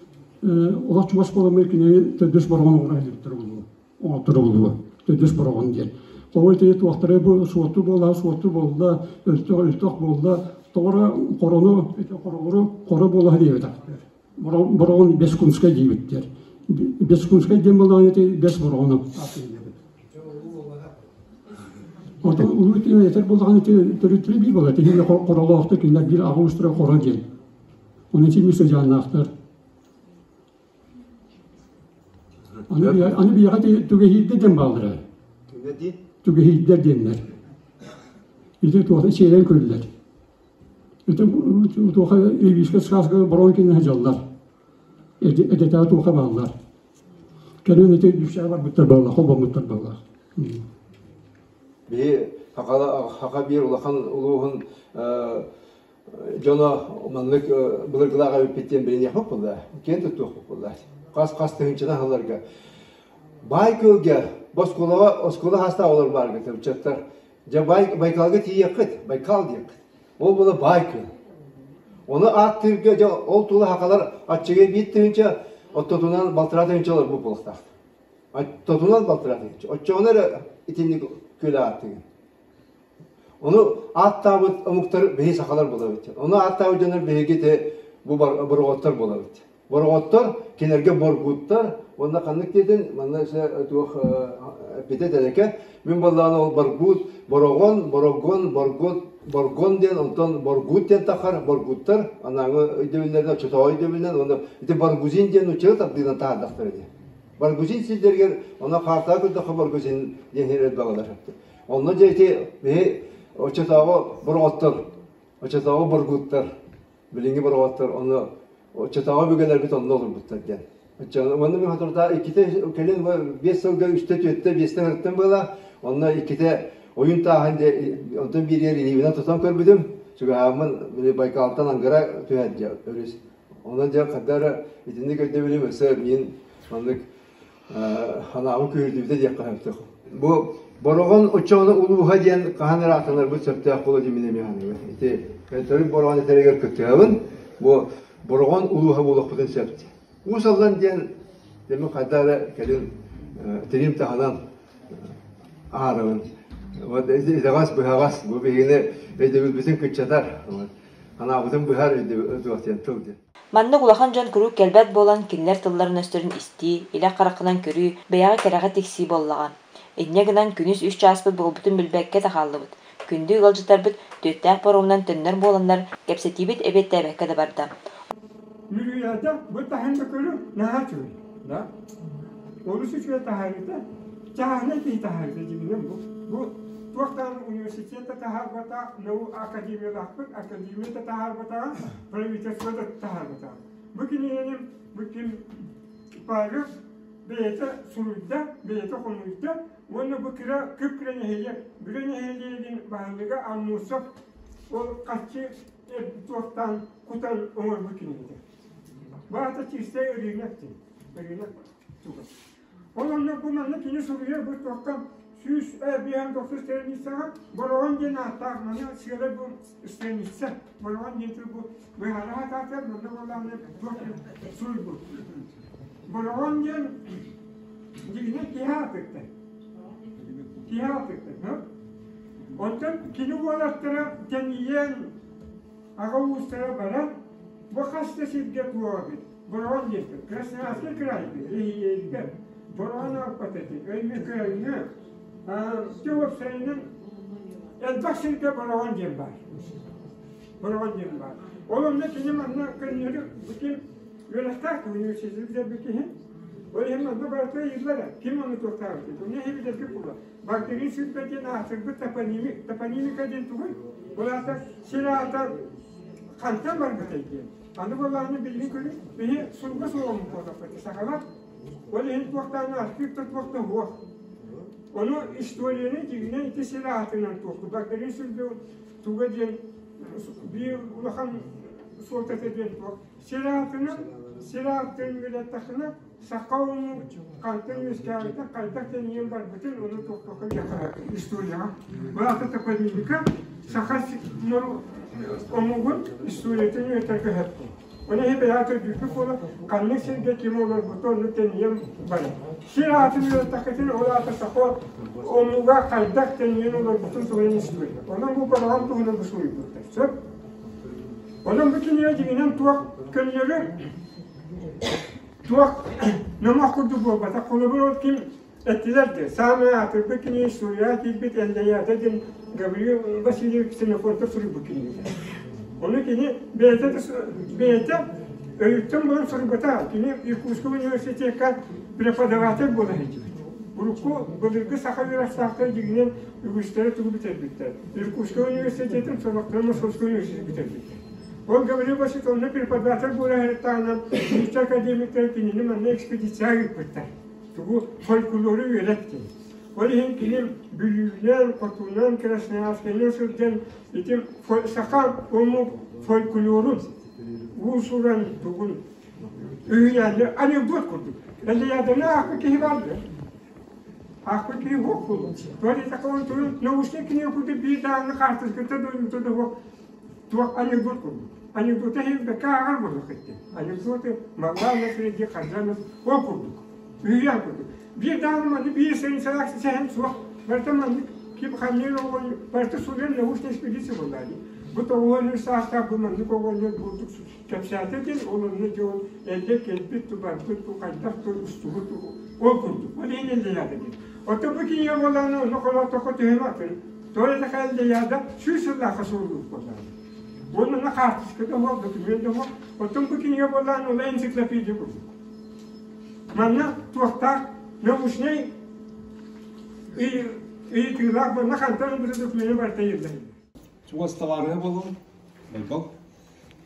олох чугас буоламмыт кинилэри төрдүс бороҕон оҥоро иликтэр буолуо оҥотторуллуо төрдүс бороҕон диэн. Тоҕо ити туохтара бу суотту буола суотту буолла, өлтөх өлтөх буолла, тоҕо хорону ити хоролору хоро буола диэбэтэхтэр. Бороҕон Бескунскай диэбиттэр. Бескунскай диэн буоллаҕына ити бэс бороҕону ааттыыллар. Оттон улуу ити этэр буоллаҕына ити төрүттэрэ биир буолар. Тиһиҥҥэ хоролоохтор кинилэр биир аҕа уустара хоро диэн. Онон ити сыдьааннаахтар. Аны биһиэхэ түгэһиирдэр диэн бааллара. Түгэһиирдэр диэннэр. Ити туоха сиэрэн көрүллэр. Ити туоха илбиискэ сказка борон кинэ сылдьаллар. Эдэтээ туоха бааллар. Кэлин ити үксээ барбыттар бааллар, холбоммуттар бааллар. Биһи Хаха биир улахан улууһун дьоно маннык былыргылаах эбиппит диэн билиниэхпит буолла, киэн туттуохпут буолла. Хас-хас тыһыынчанан сылларга Баай күөлгэ оскуолаҕа оскуола хаастаах олор баарга ыччаттар дьэ Байкалга тиийиэххит, Байкал диэххит. Ол буола баай күөл. Ону ааттыырга дьэ ол тула хахалар аччыгый биир тыһыынча, оттотунан балтараа тыһыынча олорбут буолуохтаахтар. Оттотунан балтараа тыһыынча. Оччоҕуна эрэ итинник күөл ааттыгын. Ону ааттаабыт омуктар биһи сахалар буолабыт. Ону ааттаабыт дьоннор биһиги те бу бороҕоттор буолабыт. Бороҕоттор кинилэргэ боргуттар уонна ханнык диэтин манна туох эппитэ тэлэкэ мин буоллаҕына ол боргут бороҕон борогон боргут боргон диэн онтон боргут диэн тахар боргуттар анааҥы өйдөбүллэринэн оччотооҕу өйдөбүлүнэн уонна ити баргузин диэн нууччалыы тардыынан таһаардахтара дии баргузин сирдэригэр онно хаартаҕа көрдөххө баргузин диэн сир элбэҕилэр онно дьэ ити биһи оччотооҕу бороҕоттор оччотооҕу боргуттар Билиҥҥи бороҕоттор ону оччотооҕу өбүгэлэрбит онно олорбуттар диэн. Уонна мин соторутаа иккитэ кэлин 5 сылга үстэ, түөртэ, биэстэ ырыттым буола. Онно иккитэ ойун тааһын дьэ онтон бииригэр илиибинэн тутан көрбүтүм. Чугаһааммын били Байкалтан Ангара түһэр дьэ өрүс. Онон дьэ хайда эрэ итинник өйдөбүлүм өссө миин маннык ханаабын күүһүрдүбүтэ диэххэ сөптөөх. Бу Бороҕон оччоҕуна улууһа диэн хаһан эрэ ааттанарбыт сөптөөх буолуо диэн мин эмиэ саныыбын. Ити төрүт Бороҕон этэригэр кыттыһабын. Бу Бороҕон улууһа буолуохпутун сөп. Уус Алдан диэн дэмин хайда эрэ кэлин тириим таһынан аарабын. Вот итэҕэс быһаҕас бу биһигини өйдөбүлбүтүн кыччатар. Анаабытын быһар өйдөбүл диэн тыл диэн. Маннык улахан дьон куруук кэлбэт буолан, кинилэр тылларын-өстөрүн истии, илэ хараххынан көрүү, бэйэҕэ кэрэҕэ тиксии буоллаҕа. Инньэ гынан күнүс үс чааспыт буолбутун билбэккэ да хааллыбыт. Күндү ыалдьыттарбыт түөттээх паромунан төннөр буоланнар, кэпсэтиибит эбиэттээбэккэ да барда. Мүрүйээтэ бу таһын да көрү наһаа үчүгэй. Да? Олус үчүгэй таһаарыыта. Чааһынай киһи таһаарыыта дьиҥинэн бу. Бу туох даҕаны университет да таһаарбата, наука академиялаахпыт, академия да таһаарбатаҕа, правительство да таһаарбатаҕа. Бу кинигэни бу ким Павел бэйэтэ суруйда, бэйэтэ хомуйда уонна бу кыра кып-кыра нэһилиэк, Бүрэ нэһилиэгин баһылыга Аммосов ол харчы туохтаан кутан оҥорбут кинигэтэ. Бу аата чистай ырыынак диэн. Ырыынак туга. Ол онно бу манна кини суруйар бу туохтан 159 страницаҕа Бороҕон диэн ааттаах маны сыала бу страница Бороҕон диэн тыл бу быһаара сатаатар манна буоллаҕына туох суруйбут. Бороҕон диэн дьиҥинэн киһи аатыттан. Киһи аатыттан. Онтон кини уолаттара тэнийэн аҕа уустара баран бу хас да сиргэ туоҕабыт Бороҕон диэбит Красноярскай кыраайбыт Эһиилгэ Бороҕон аҕалбат этим Өймөкөөҥҥө дьэ уопсайынан элбэх сиргэ Бороҕон диэн баар Бороҕон диэн баар ол онно кини манна көннөрү бүтүн үөрэхтээх университеты бүтэрбит киһи ол иһин манна барыта ыйыллара ким ону туохтаабытый онно иһи билэргэ буолла Бактерий сүүрбэ диэн аатырбыт топонимик топонимика диэн тугуй ол аата сир аата хантан барбытай диэн Аны буоллаҕына билигин көрүҥ, биһи сурга суоҕун буоллахпыт сахалар. Ол иһин туохтаан архив да туох да суох. Ону историяны дьиҥинэн ити сир аатынан туохту Багдарыын Сүлбэ туга диэн биир улахан суолтата диэн туох сир аатынан сир аатын үөрэттэххинэ саха омук хантан үөскээбитин хайдах тэнийэн барбытын ону туохтуохха историяҕа. Бұл аты топонимика саха омугун историятын үөрэтэргэ сөптөөх. Оны иһи бэйэҕэ көрдүүрбүт буола ханнык сиргэ ким олорбута онну тэнийэн барар. Сир аатын үөрэттэххитин ол аата саха омуга хайдах тэнийэн олорбутун туһунан история. Онон бу балаҕан туһунан бу суруйбуттар. Сөп? Онон бу кинигэ дьиҥинэн туох көннөрү Туох номох курдук буолбатах. Холобур, ол ким эттилэр дии, саамай аатырбыт кини суруйа киирбит Эллэйээдэ диэн Гаврил Васильевич Ксенофонтов суруйбут кинигэтэ. Ону кини бэйэтэ бэйэтэ өйүттэн булан суруйбатах. Кини Иркутскай университекка преподаватель буола сылдьыбыт. Урукку былыргы саха үөрэхтээхтэр дьиҥинэн үгүстэрэ тугу бүтэрбиттэр. Иркутскай университетын, сорохторо Московскай университет бүтэрбиттэр. Ол Гаврил Васильевич онно преподаватель буола сырыттаҕына, нуучча академиктара кинини манна экспедицияҕа ыыппыттар. Тугу фольклору үөрэт диэн. Ол иһин кини Бүлүүнэн, Хотунан, Красноярскайынан сылдьан ити саха омук фольклорун уус-уран тугун үһүйээннэр анекдот курдук. Эллэйээдэни аахпыт киһи баар да? Аахпыт киһи суох буолуо. Туох такой научный книга курдук биир даҕаны хаартыската да да суох туох анекдот курдук. Анекдоты иһин ааҕар буолуох икки. Анекдоты Маллана среди Хаджанов ол курдук. Үһүйээн курдук. Биир даҕаны манны биир сэһэн сэһэн суох. Барыта маннык ким ханныыр оҕону барыта суруйан научная экспедиция буолла дии. Бу тоҕуһан үс саастаах бу маннык оҕонньор бурдук кэпсээтэ диэн ол онно дьон эллэ кэлбит ту барбыт ту хайдах ту устубут ол курдук. Ол иһин эллэйээдэ диэн. Оттон бу кинигэ буоллаҕына онно холоотоххо төһө атын. Тоҕо этэхэ эллэйээдэ сүүс сыллаахха суруйбут буоллаҕына. Уонна хаартыска да суох, документ да суох. Оттон бу кинигэ буоллаҕына ол энциклопедия курдук. Манна туохтаах научнай ыйытыылаах манна хантан ылбыта докумена барыта ыйыллар. Чугас табаарыһа буолуом, Байбал.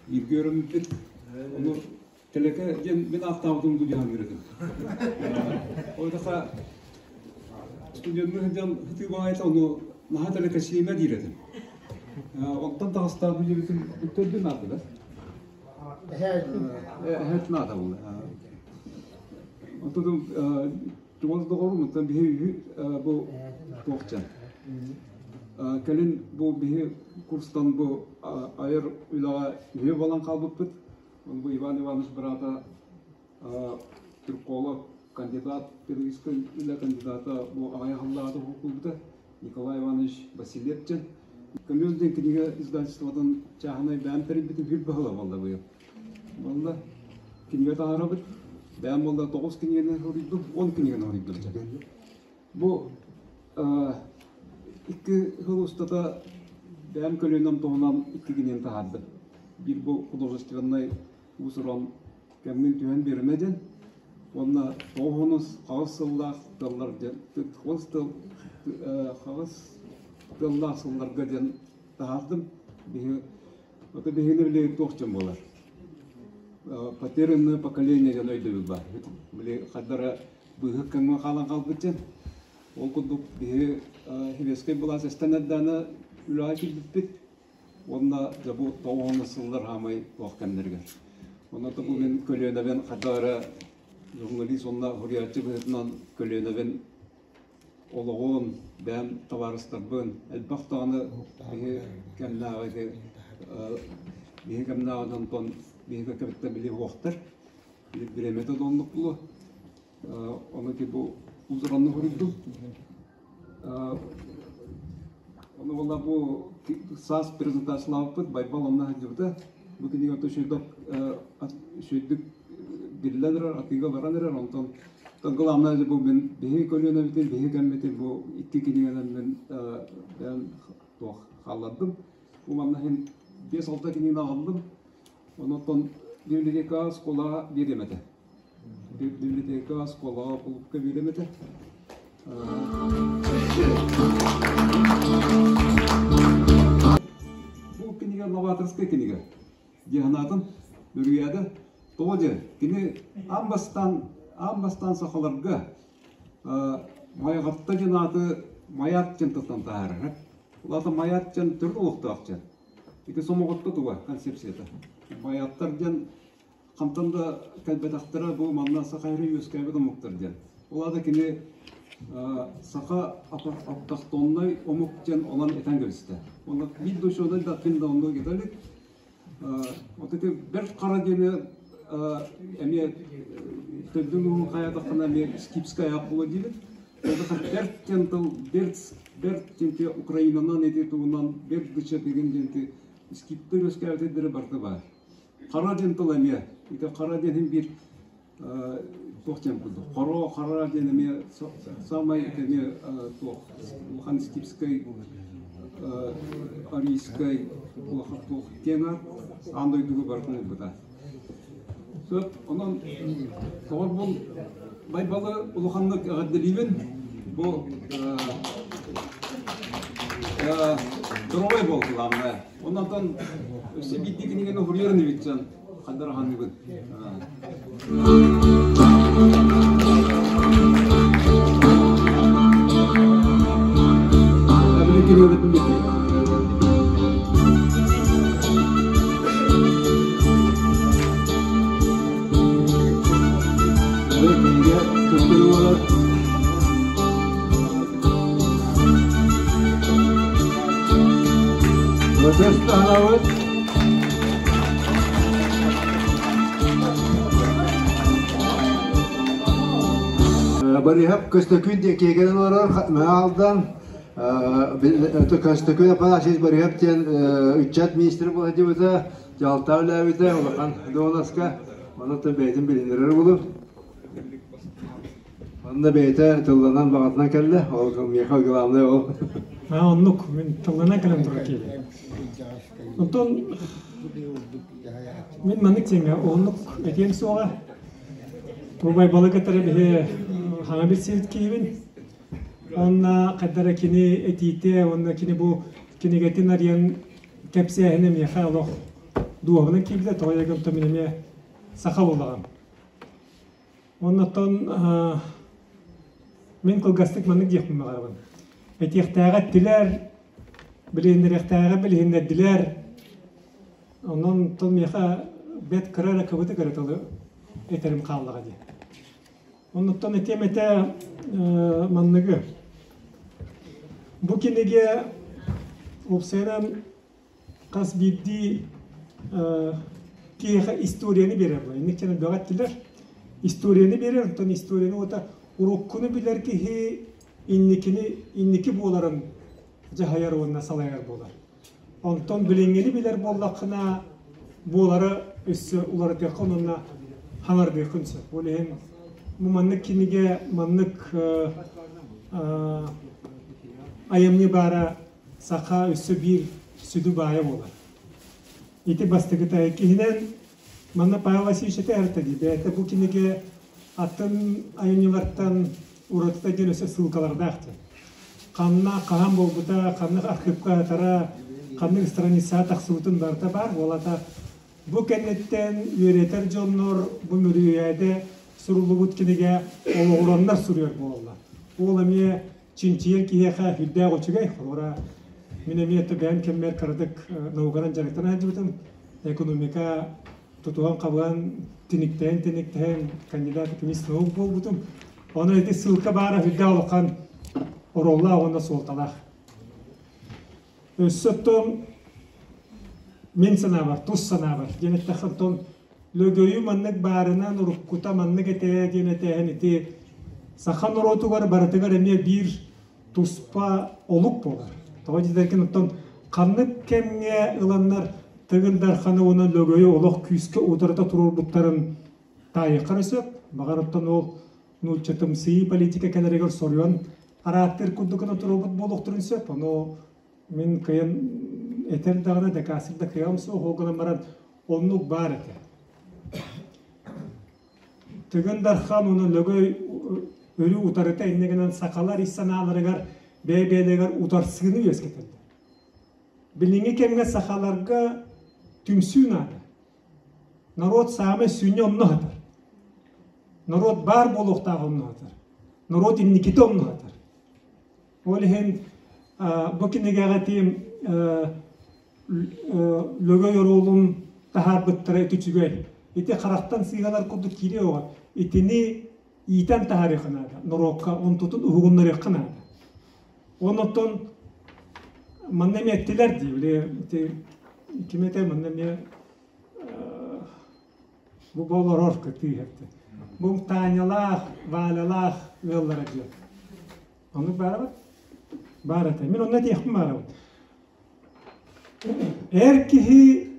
Бииргэ үөрэммиппит. Ону Тэлэкэ диэн мин ааттаабытым дуу диэн үөрэтим. Ол таха студенныы сылдьан ытыы баҕайыта ону наһаа тэлэкэ сиэмэ диир этим. Онтон таҕыстаах бүдүбүтүн төрдүн аатыгар. Эһээтин аата буолла. Онтон чугас доҕорум, онтон биһи бу туохчан. Кэлин бу биһи курстан бу айар үлэҕэ үһүө буолан хаалбыппыт. Ол бу Иван Иванович быраата түрколог, кандидат, педагогическай үлэ кандидата бу аҕыйах сыллааҕыта уһукулбута Николай Иванович Васильев диэн. Көмүс диэн кинигэ издательствотын чааһынай бэйэм тэрийбитим үр быһыла буолла быйыл. Буолла кинигэ таһаарабыт. Бэйэм буолла тоҕус кинигэни суруйдум, 10 кинигэни суруйдум. Бу икки сыл устата бэйэм көлүөнэм туһунан икки кинигэни таһаардым. Биир бу художественнай уус-уран кэмҥин түһэн биэримэ диэн уонна тоҕус хаҕыс сыллаах тыллар диэн хаҕыс тыл хаҕыс тыллаах сылларга диэн таһаардым. Биһи ото биһигини били туох дьон буолар потерянное поколение диэн өйдөбүл баар. Били хардара быыһык кэмҥэ хаалан хаалбыт дьон. Ол курдук биһи Хивескэй былаас эстэн эрдэҕинэ үлэҕэ киирбиппит. Уонна дьэ бу тоҕуһун сыллар хаамай туох кэмнэригэр. Онно бу мин көлүөнэбин хайдах эрэ журналист уонна суруйааччы быһыытынан көлүөнэбин олоҕун, бэйэм табаарыстарбын элбэх даҕаны биһи кэмнээҕи биһи кэмнээҕи дьонтон биһиги кэбиттэн били уохтар бириэмэтэ да оннук буолуо. Ону ити бу узуранны суруйдум. Ону буолла бу саас презентациялаабыппыт Байбал онно сылдьыбыта. Бу кинигэ үчүгдүк үчүгдүк биллэн эрэр, атыыга баран эрэр. Онтон главное бу мин биһиги көлүөнэбитин, биһиги кэммитин бу икки кинигэнэн мин бэйэм туох хааллардым. Бу манна иһин 5-6 кинигэни аҕаллым. Онтон библиотека оскуолаҕа биэриэм этэ. Библиотека оскуолаҕа кулуупка биэриэм этэ. Бу кинигэ новаторскай кинигэ. Дии санаатым. Үрүйээдэ. Тоҕо диэн, кини аан бастаан, аан бастаан сахаларга Майаҕатта диэн ааты Майаат диэн тылтан таһаарар. Ол аата Майаат диэн төрүт олохтоох диэн. Ити сомоҕотто туга концепцията. Майааттар диэн хантан да кэлбэтэхтэрэ бу манна саха эрэ үөскээбит омуктар диэн. Ол аата кини саха автохтоннай омук диэн онон этэн кэбистэ. Онно биир да учуонай да ким да оннук этэ илик. Вот ити бэрт хара диэни эмиэ төрдүн уһун хайатаххына эмиэ скипская аах буолуо диибит. Бэрт диэн тыл бэрт бэрт диэн Украинанан ити тугунан бэрт гыча деген диэн скиптэр үөскээбитирдэрэ барыта баар. Хара диэн тыл эмиэ. Ити хара диэн биир туох диэн курдук. Хоро, хара диэн эмиэ самай эмиэ туох улахан скипскай арийскай улахан туох диэн аат аан дойдуга барытын ылбыта. Сөп, онон доҕорбун Байбалы улаханнык эҕэрдэлиибин. Бу здоровай буол главное. Оннотон өссө биирдии кинигэни уһуруйар инибитчэн хандар аһаныыбын. Серегатын билбит. Кинигэ туттарыы буолар. Өтөс таһынабыт. Барыһап Көстөкүүн киэкэнэн олорор Мэҥэ Көстөкүүн Афанасьевич Барыһап диэн ыччат министрэ буола сылдьыбыта, дьаһалта үлээбитэ улахан дуоласка. Онон бэйэтин билиннэрэр буолум. Манна бэйэтэ тылланан баҕатынан кэллэ, ол миэхэ главное ол. Аа, оннук, мин тылланан кэлэн турар киһи. Онтон мин маннык тиэҥҥэ оннук этиэм суоҕа. Тубай балык кытары биһи хаҥа билсибит киһибин. Онна хайдара кини этиитэ, уонна кини бу кинигэтин арыйан кэпсээһинэ миэхэ олох дууһабынан киирдэ, тоҕо диэки мин эмиэ саха буоллаҕым. Оннуттан мин кылгастык маннык диэхпин баҕарабын. Этиэхтээҕи эттилэр, билиһиннэриэхтээҕи билиһиннэрдилэр. Онон тыл миэхэ бэрт кыра эрэ кыбытык эрэ тылы этэрим хааллаҕа дии. Оннуттан этиэм этэ манныгы. Бу кинигэ уопсайынан хас биирдии киһиэхэ историяны биэрэр буолар. Инник дьон элбэҕи эттилэр. Историяны биэрэр, онтон историяны уота уруккуну билэр киһи инникини инники буоларын дьаһайар уонна салайар буолар. Онтон билиҥҥини билэр буоллаххына буолары өссө уларытыаххын уонна хаҥардыаххын сөп. Ол иһин бу маннык кинигэ маннык айымньы баара саха өссө биир сүдү баайа буолар. Ити бастакыта иккиһинэн манна Павел Васильевич этэ дии бэйэтэ бу кинигэ атын айымньылартан уратыта диэн өссө ссылкалардаах диэн. Ханна хаһан буолбута, ханнык архыыпка атара, ханнык страницаҕа тахсыбытын барыта баар. Уолата бу кэнниттэн үөрэтэр дьоннор бу Мүрүйээдэ суруллубут кинигэ олоҕураннар суруйар буолаллар. Ол эмиэ чинчийэр киһиэхэ сүрдээх үчүгэй. Холобура, мин эмиэ бэйэм кэммэр кыратык науканан дьарыктана сылдьыбытым. Экономика тутуһан-хабыһан, тиниктээн-тиниктээн кандидат экономист наук буолбутум. Онон ити ссылка баара сүрдээх улахан оруоллаах уонна суолталаах. Өссө оттон мин санаабар, тус санаабар диэн эттэххэ, оттон Лөгөйү маннык баарынан уруккута маннык этээ диэн этээһин ити саха норуотугар барытыгар эмиэ биир туспа олук буолар. Тоҕо диэтэргин оттон ханнык кэмҥэ ыланнар Тыгын Дарханы уонна Лөгөйү олох күүскэ утарыта туруорбуттарын таайыахха эрэ сөп. Баҕар оттон ол нууччатымсыйыы политика кэлэригэр соруйан арааттыыр курдук гына туруорбут буолуохтарын сөп. Ону мин кыайан этэр даҕаны, дакаастыыр да кыаҕым суох. Ол гынан баран оннук баар этэ. Тыгын Дархан уонна Лөгөй өрүү утарыта инньэ гынан сахалар ис санааларыгар бэйэ-бэйэлэригэр утарсыыны үөскэтэллэр. Билиҥҥи кэмҥэ сахаларга түмсүү наада. Норуот саамай сүнньэ онно сытар. Норуот баар буолуохтаах онно сытар. Норуот инникитэ онно сытар. Ол иһин бу кинигэҕэ тиим Лөгөй оруолун таһаарбыттара ити үчүгэй. Ити харахтан сыыһалар курдук киириэ оҕо. Итини иитэн таһаарыахха наада. Норуокка онтутун уһугуннарыахха наада. Оннуттан манна эмиэ эттилэр дии, били ити ким этэ манна эмиэ бу олорор кытыы Бу Танялаах, Валялаах ыаллара диэн. Оннук баарабыт? Баар этэ. Мин онно этиэхпин баарабын. Эр киһи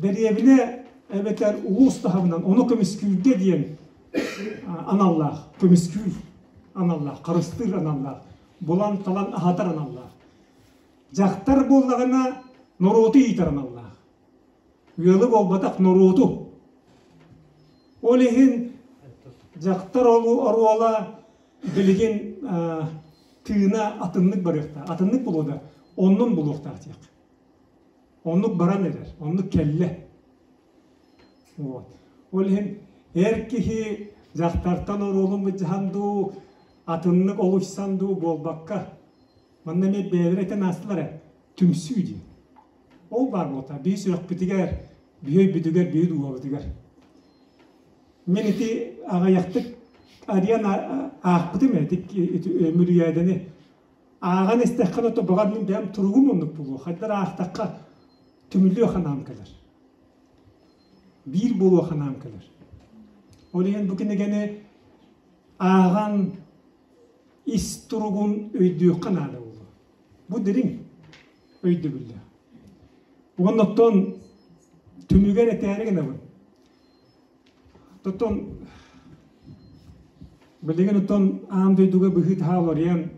дэриэбинэ эбэтэр улуус таһымынан ону көмүскүүргэ диэн аналлаах, көмүскүүр аналлаах, харыстыыр аналлаах, булан-талан аһатар аналлаах. Дьахтар буоллаҕына норуоту иитэр аналлаах. Ыалы буолбатах норуоту. Ол иһин дьахтар оруола билигин тыына атыннык барыахтаах, атыннык булуо да, оннун булуохтаах диэх. Оннук баран эрэр, оннук кэллэ. Вот. Ол иһин эр киһи дьахтартан оруолун былдьаһан дуу, атыннык олуйсан дуу буолбакка, Манна эмиэ бэйэлэрэ этэн аастылар ээ, түмсүү диэн. Ол баар буолта, биһи сүрэхпитигэр, биһи өйбүтүгэр, биһи дууһабытыгар. Мин ити аҕыйахтык арыйан аахпытым ити Мүрүйээдэни. Ааҕан истэххинэ то баҕар мин бэйэм туругум оннук буолуо. Хайдах аахтахха түмүллүөх санаам кэлэр. Биир буолуох санаам кэлэр. Ол иһин бу кинигэни ааҕан ис туругун өйдүөххэ наада буолуо. Бу дириҥ өйдөбүллээх. Уонна оттон түмүгэр этээри гынабын. Оттон билигин оттон аан дойдуга быһыы таһаа уларыйан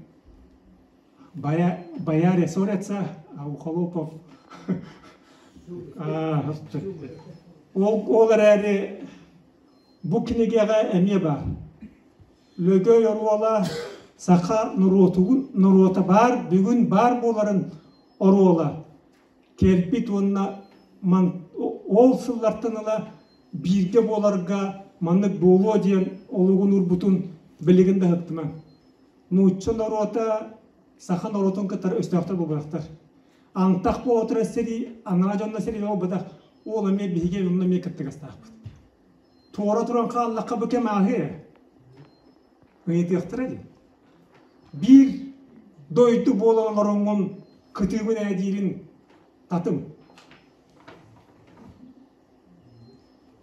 бояре ссорятся, а у холопов ол эрээри бу кинигэҕэ эмиэ баар. Лөгөй оруола саха норуотугун норуота баар бүгүн баар буоларын оруола кэлбит уонна ол сыллартан ыла бииргэ буоларга маннык буолуо диэн олугун уурбутун билигин да ыһыктымаҥ. Нуучча норуота саха норуотун кытары өстөөхтөр буолбатахтар. Антах буола турар сэрии, анараа дьонно сэрии буолбатах, ол эмиэ биһиги онно эмиэ кыттыгастаахпыт. Туора туран хааллахха бу кэм ааһыа. Ыйытыахтара дии. Биир дойду буолан олороҥҥун кытыыбын ээ диирин татым.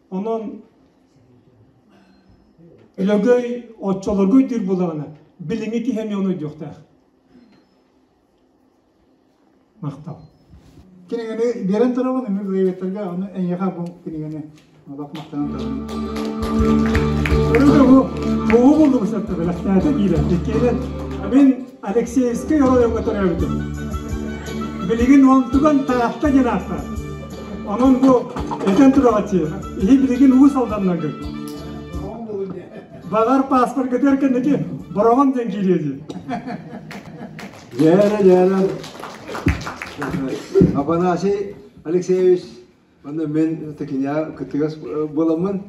Онон Лөгөй оччолорго өйдүүр буоллаҕына, билиҥҥи киһи эмиэ ону өйдүөхтээх. Махтал. Кинигэни биэрэн турабын, эмиэ билиэбиттэргэ, ону эйиэхэ бу кинигэни олох махтанан турабын. Өрүтэ бу тугу булдум сөптө бэлэхтээтэ диирэ. Иккиэнэн мин Алексеевскай оройуоҥҥа төрөөбүтүм. Билигин онтуган Таатта диэн ааттаах. Онон бу этэн тураҕаччы, иһи билигин Уус Алданнаргын. Баҕар паспоргытыгар кэнники Бороҕон диэн киириэ дии. Дьээрэ, дьээрэ. Афанасий Алексеевич, онно мен такиня кыттыгас буоламмын,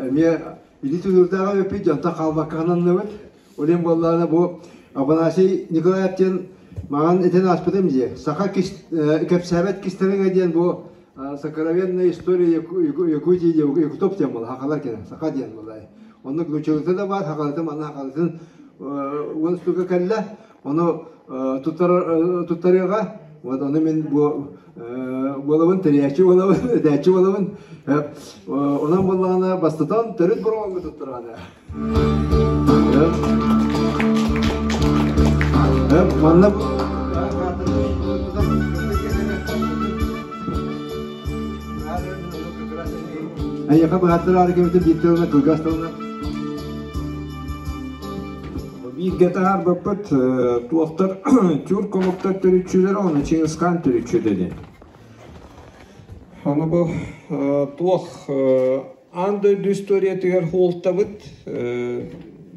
эмиэ илии тутуурдааҕа өппүт дьонтон хаалбакка хананныбыт. Ол иһин буоллаҕына бу Афанасий Николаев диэн маҕан этэн ааспытым дии. Саха кэпсээбэт кистэлэҥэ диэн бу сокровенная история Якутии Якутоп диэн буолла, сахалар кэлэн, саха диэн буолла. Оннук нууччалыыта да баар, сахалыта манна сахалытын уон штука кэллэ. Ону туттарыаҕа. Вот ону мин бу буолабын, тэрийээччи буолабын, этээччи буолабын. Онон буоллаҕына бастатан төрүт бороҕоҥҥо туттараҕына. Манна Эйиэхэ быһаттараары кэбитин биир тылына кылгас тылына. Бииргэ таһаарбыппыт туохтар тюрк омуктар төрүччүлэрэ ону Чингисхан төрүччүтэ диэн. Аны бу туох аан дойду историятыгар хуолтабыт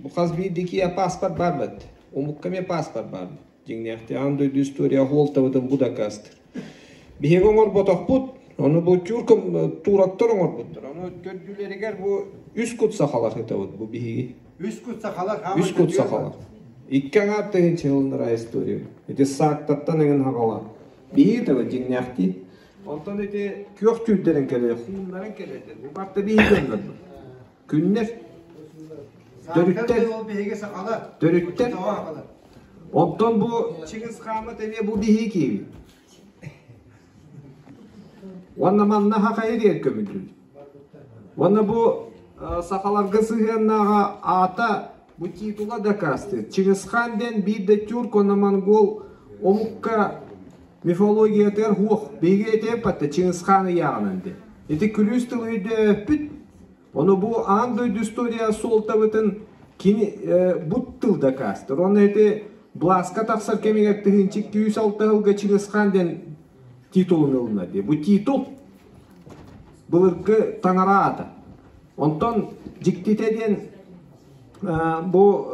бу хас биирдии киһи паспорт баар Омукка эмиэ паспорт баар. Дьиҥнээхтии аан дойду история хуолтабытын бу дакаастыыр. Биһиги оҥорботохпут, ону бу тюрк турактар оҥорбуттар. Ону төрдүлэригэр бу үс кут сахалар сытабыт бу биһиги. Үс кут сахалар. Үс кут сахалар. Икки аҥаар тыһыынча сылыннара история. Ити саактартан эҥин хаҕала. Биһиги табы дьиҥнээхтии. Онтон ити күөх түүрдэрин кэлэр, хууннарын кэлэр. Бу барта биһиги дьоннорбут. Күннэр төрүттэр төрүттэр Оттон бу Чыгыс хааммыт эмиэ бу биһиги киһибит. Уонна манна хахайы диэн көмүллүбүт. Уонна бу сахаларга сыһыаннааҕа аата бу титула дакаастыыр. Чыгысхан диэн биир да тюрк уонна монгол омукка мифологиятыгар хуох биһиги этиэппэтэ Чыгысхан ыйааҕынан диэн. Ити күлүүс тылы өйдөөппүт Ону бу аан дойду история суолтабытын кини бу тыл дакаастыр. Онно ити Бласка тахсар кэмигэр тыһыынча 206 сылга Чыгысхан диэн титулун ылына дии. Бу титул былыргы таҥара аата. Онтон дьиктитэ диэн бу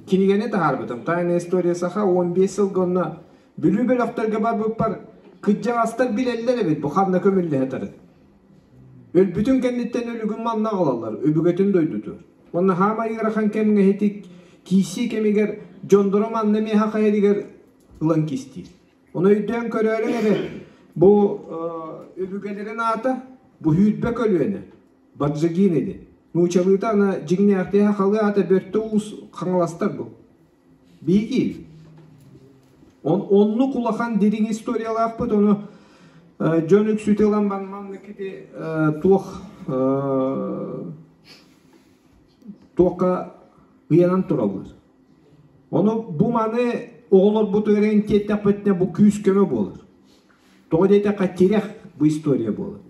кинигэни таһаарбытым. Тайная история саха 15 сылга онно Бүлүү бөлөхтөргө барбыппар кырдьаҕастар билэллэр эбит бу ханна көмүллэһэ сытарын. Өлбүтүн кэнниттэн өлүгүн манна аҕалаллар, өбүгэтин дойдутугар. Уонна хаамай ыарахан кэмҥэ ити киирсии кэмигэр Дьондоро манна миэхэ хайарыгар ылан кистиир. Ону өйдөөн көрөөрүҥ эрэ, бу өбүгэлэрин аата бу Хүүрбэ көлүөнэ, Баджигин ини. Нуучалыыта аны дьиҥнээхтии хахалыы аата Бөртө Уус Хаҥаластар бу. Биһиги. Он оннук улахан дириҥ историялаахпыт, ону дьон үксүтэ ылан маннык ити туох туохха ыйанан тураллар. Ону бу маны оҕолорбутугар тиэттэхпитинэ бу күүс-көмө буолар. Тоҕо диэтэххэ тирэх бу история буолар.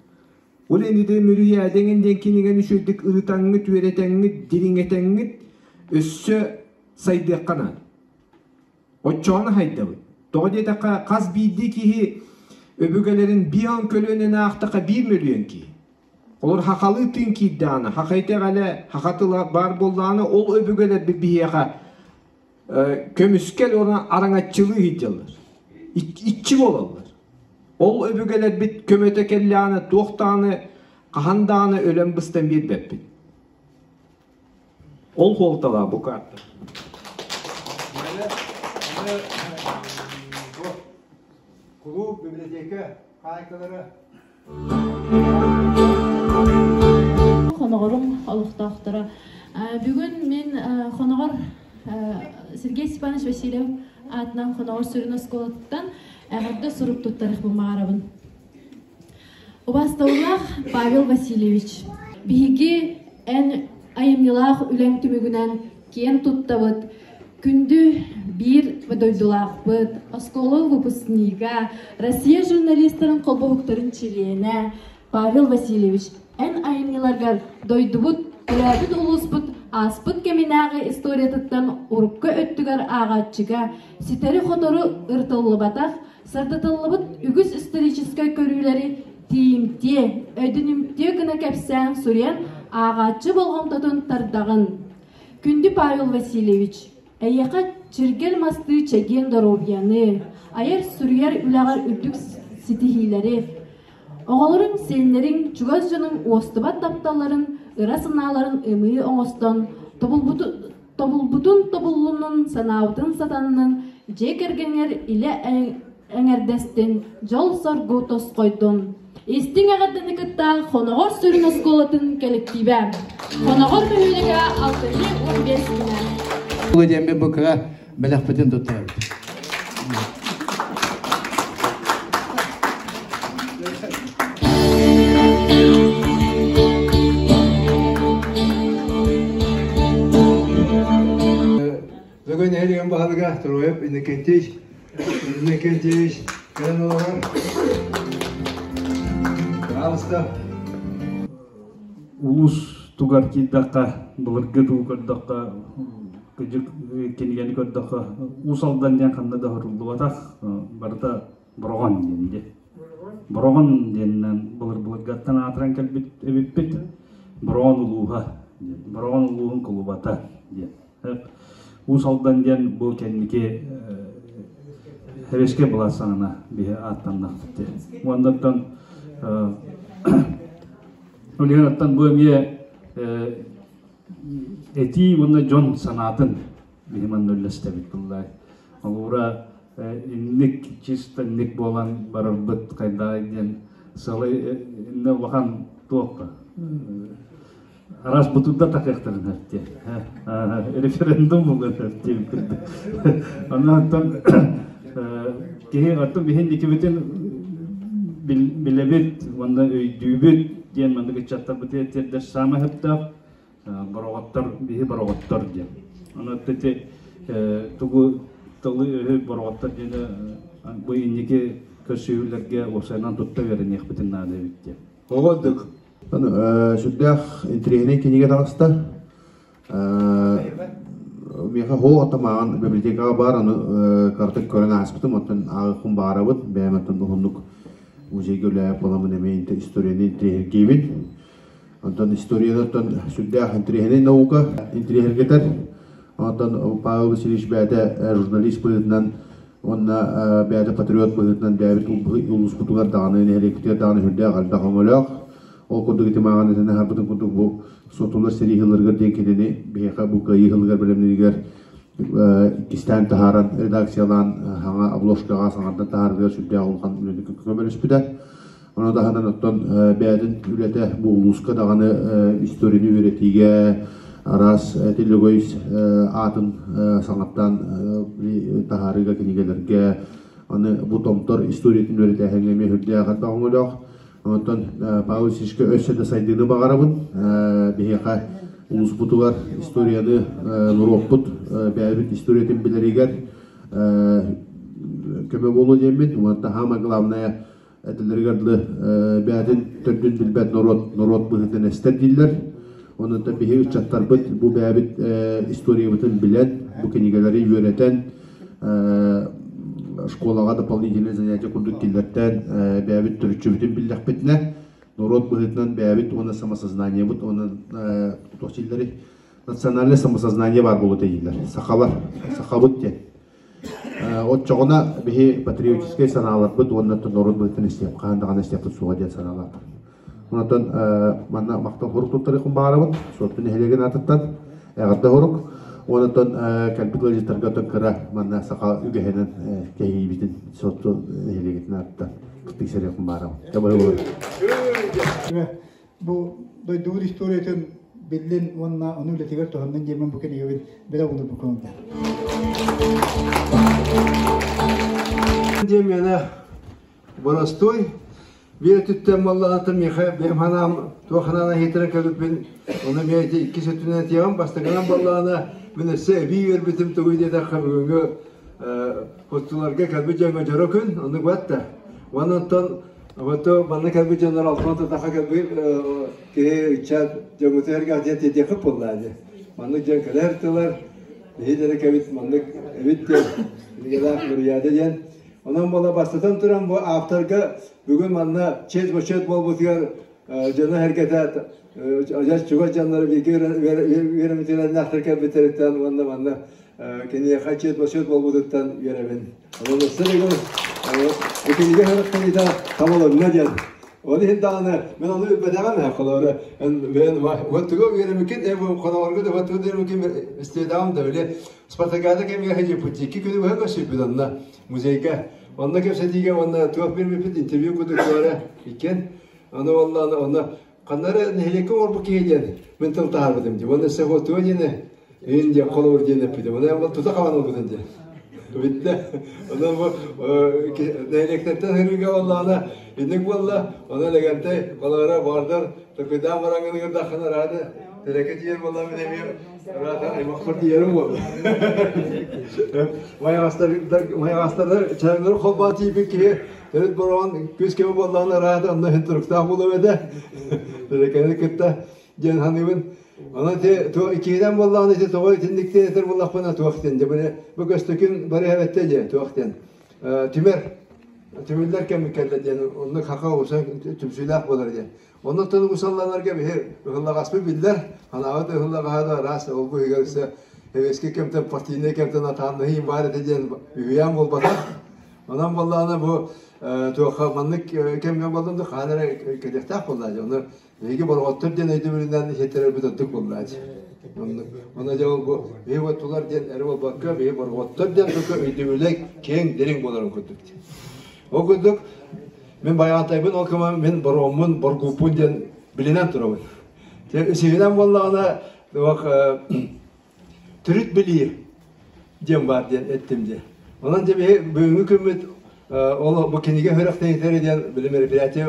Ол иннитэ Мүрүйээдэҥин диэн кинигэни үчүгэйдик ырытаҥҥыт, үөрэтэҥҥит, дириҥэтэҥҥит өссө сайдыахха наада. Оччоҕуна хайдабыт. Тоҕо диэтэххэ хас биирдии киһи өбүгэлэрин биир көлүөнэни аахтахха биир мөлүйүөн киһи. Олор хахалыы тыын киирдэҕинэ, хаха итэҕэлэ, хаха тыла баар буоллаҕына, ол өбүгэлэрбит биһиэхэ көмүскэл уонна араҥаччылыы сылдьаллар. Иччи буолаллар. Ол өбүгэлэрбит көмөтө кэллэҕинэ туох даҕаны, хаһан даҕаны өлөн быстан биэрбэппит. Ол суолталаах бу карта. Кулууп, библиотека хаайкалара Хоноҕорум олохтоохторо. Бүгүн мин Хоноҕор Сергей Степанович Васильев аатынан Хоноҕор сүрүн оскуолатыттан эҕэрдэ сурук туттарыахпын баҕарабын. Убаастабыллаах Павел Васильевич, биһиги эн айымньылаах үлэҥ түмүгүнэн киэн туттабыт, күндү биир дойдулаахпыт, оскуола выпускнига, Россия журналистарын холбоһуктарын чилиэнэ Павел Васильевич, эн айымньыларгар дойдубут, төрөөбүт улууспут ааспыт кэминээҕи историятыттан урукку өттүгэр ааҕааччыга ситэри-хотору ырытыллыбатах, сырдатыллыбыт үгүс историческай көрүүлэри тиийимтиэ, өйдөнүмтүө гына кэпсээн суруйан ааҕааччы болҕомтотун тардаҕын. Күндү Павел Васильевич, эйиэхэ чиргэл мастыы чэгиэн доруобуйаны, айар-суруйар үлэҕэр үрдүк ситиһиилэри, оҕолоруҥ, сиэннэриҥ, чугас дьонуҥ уостубат тапталларын, ыра санааларын ымыы оҥостон, тобулбутун тобуллунун, санаабытын сатаннын, дьиэ кэргэҥҥэр илэ эҥэрдэстин, дьол-соргу тосхойдун. Истиҥ эҕэрдэни кытта Хоноҕор сүрүн оскуолатын кэлэктиибэ. Хоноҕор бөһүөлэгэ алтынньы 15 күнэ. Диэммин бу кыра бэлэхпитин туттарабыт. Бүгүн нэһилиэгин баһылыга Троев Иннокентьевич Иннокентьевич кэлэн олорор. Пожалуйста. Улуус тугар киирдэххэ, былыргы туу көрдөххө, кыдьык кинигэни көрдөххө, Уус Алдан диэн ханна да оһоруллубатах, барыта Бороҕон диэн дии. Бороҕон диэнинэн былыр-былыргаттан аатыран кэлбит эбиппит. Бороҕон улууһа диэн. Бороҕон улууһун кулубата диэн. Уус Алдан диэн бу кэнники Хэрэшкэ былаас саҥана биһи ааттаннахпыт диэн. Уоннаттан Олиһараттан бу эмиэ этии уонна дьон санаатын биһи манна үллэстэбит буллай. Олуура инник чисто инник буолан барарбыт хайдаҕай диэн сылай инне улахан туохха араас бутурда такыахтарын эртиэ референдум буолуон эртиэ Онон киһи оттон биһин икибитин билэбит уонна өйдүүбүт диэн маннык ыччаттарбытыгар тиэрдэр саамай сөптөөх бороҕоттор биһи бороҕоттор диэн. Онон ити тугу тылы-өһү бороҕоттор диэни бу инники көрсүһүүлэргэ уопсайынан тутта үөрэниэхпитин наада эбит диэн. Оҕодук. Сүрдээх интэриэһинэй кинигэ таҕыста. Миэхэ хоох атамаҕын библиотекаҕа баар, аны кыратык көрөн ааспытым, оттон ааҕыахпын баҕарабын. Бэйэм оттон уһуннук музейга үлэлээбит буоламмын эмиэ историяны интэриэһиргиибин. Онтон историяны сүрдээх интэриэһинэй наука интэриэһиргэтэр. Онтон Павел Васильевич бэйэтэ журналист быһыытынан уонна бэйэтэ патриот быһыытынан бэйэбит улууспутугар даҕаны, нэһилиэкпитигэр даҕаны сүрдээх элбэх өҥөлөөх. Ол курдук ити мааҕын этэн аһарбытын курдук бу сотулар сэрии сылларыгар диэн кинини биһиэхэ бу кыайыы сылыгар бэлэмнэнигэр Иккистээн таһааран редакциялаан хаҥа обложкаҕа саҥардан таһаарарыгар сүрдээх улахан үлэни көмөлөспүтэ. Ону таһынан оттон бэйэтин үлэтэ бу улууска даҕаны историяны үөрэтиигэ араас Тиллөгөй аатын саҥаттан таһаарыыга кинигэлэргэ аны бу томтор историятын үөрэтээһиҥҥэ эмиэ сүрдээх элбэх өҥөлөөх. Онтон Павел Васильевичка өссө да сайдыыны баҕарабын. Биһиэхэ улууспутугар историяны норуоппут бэйэбит историятын билэригэр көмө буолуо диэммин. Уонна самое главное этэллэригэр дылы бэйэтин төрдүн билбэт норуот норуот быһыытынан эстэр дииллэр. Онон биһи ыччаттарбыт бу бэйэбит историябытын билэн, бу кинигэлэри үөрэтэн школаҕа дополнительное занятие курдук киллэртээн бэйэбит төрүччүбүтүн биллэхпитинэ норуот быһыытынан бэйэбит уонна самосознаниебыт уонна туох дииллэрий национальное самосознание баар буолуо дииллэр сахалар сахабыт диэн оччоҕуна биһи патриотическай санааларбыт уонна норуот быһыытынан истиэп хаһан даҕаны истиэхпит суоҕа диэн санаалаахпын Онтон манна махтал хорук туттарыахпын баҕарабын. Суотту нэһилиэгин аатыттан эҕэрдэ хорук. Онтон кэлбит ыалдьыттарга оттон кыра манна саха үгэһинэн кэһиибитин Суотту нэһилиэгин аатыттан тиксэриэхпин баҕарабын. Бу дойдубут историятын биллин уонна ону үлэтигэр туһаннын диэммин бу кинигэбин бэлэх уунарбын көҥүллээн. Диэн миэнэ боростуой Биир өттүттэн буоллаҕына миэхэ бэйэм санаам туох санаанан иһиттэрэн кэлбиппин, ону эмиэ ити иккис өттүнэн этиэҕим. Бастакынан буоллаҕына, мин өссө эбии үөрбүтүм тугуй диэтэххэ, бүгүҥҥү Хоттуларга кэлбит дьоҥҥо дьоро күн, оннук батта. Уонна оттон вот манна кэлбит дьоннор алтан тутаха кэлбит киһи ыччат дьоҥҥутугар диэн тиэтиэххит буоллаа дии. Маннык дьон кэлэр тылар, биһи да кэбит маннык эбит диэн, кинигэлээх Муруйаада диэн. Онон буола бастатан туран бу авторга бүгүн манна чет-бочет буолбутугар дьоно-сэргэтэ адьас чугас дьонноро бииргэ үөрэммитинэн кэлбиттэриттэн уонна манна киниэхэ чет-бочет буолбутуттан үөрэбин. Онон өссө төгүл бу кинигэ сырыттаныыта табылынна диэн. Ол иһин даҕаны мен ону билбэтэҕим ээ холоро мен вот тугу үөрэммиккин э бу холоорго да вот тугу үөрэммиккин истиэтэҕим да били Спартакиада кэмигэр сылдьыппыт икки күнү быһа көрсүппүт онно музейга. Онно кэпсэтиигэ уонна туох биэрбиппит интервью курдук туора иккиэн. Аны уоллааны онно ханна эрэ нэһилиэккэ оҥорбут киһи диэн мин тыл таһаарбытым дии. Уонна өссө туга диэни иин диэн холобур диэн эппитим. Онон ол тута хабан ылбытым диэн. Бүттэ. Онон бу нэһилиэктэртэн сырыыга буоллаҕына инник буолла. Онон Лэгэнтэй балара баардар такыйдаан бараҥҥын ыҥырдаххына раады Тэрэкэ тиийэр буолла мин эмиэ Раата аймахпар тиийэрим буолла. Майаҕастар чаҥнары холбоон тиийбит киһи төрүт бороҕон күс кэмэ буоллаҕына раата онно иһин туруктаах буолуом этэ. Тэрэкэни кытта диэн саныыбын. Онон те иккиһинэн буоллаҕына ити тоҕо итинник диэн этэр буоллахпына туох диэн дьэ бу бу көстөкүн бары эбэттэ диэн туох диэн түмэр түмүллэр кэм кэллэ диэн оннук хака усан түмсүүлээх буолар диэн Онно тыл усалланарга биһи ыһыллаҕаспыт биллэр, ханаабыт ыһыллаҕаһа да араас ол быһыгар өссө сэбиэскэй кэмтэн партийнай кэмтэн атааннаһыы баар этэ диэн үһүйээн буолбатах. Онон буоллаҕына бу туохха маннык кэмҥэ буоллун да хаһан эрэ кэлиэхтээх буоллаа дии. Ону биһиги бороҕоттор диэн өйдөбүлүнэн иһиттэрэрбит ордук буоллаа дии. Онно дьэ ол бу биһи оттулар диэн эрэ буолбакка биһи бороҕоттор диэн только өйдөбүлэ киэҥ дириҥ буоларын курдук. Ол курдук Мин байаҕантайбын ол кыма мин боруоммун, боргууппун диэн билинэн турабын. Үсүһүнэн буоллаҕына төрүт билии диэн баар диэн эттим диэн. Онон дьэ биһи бүгүҥҥү күммүт ол бу кинигэ үөрэхтэниитэ диэн били мероприятие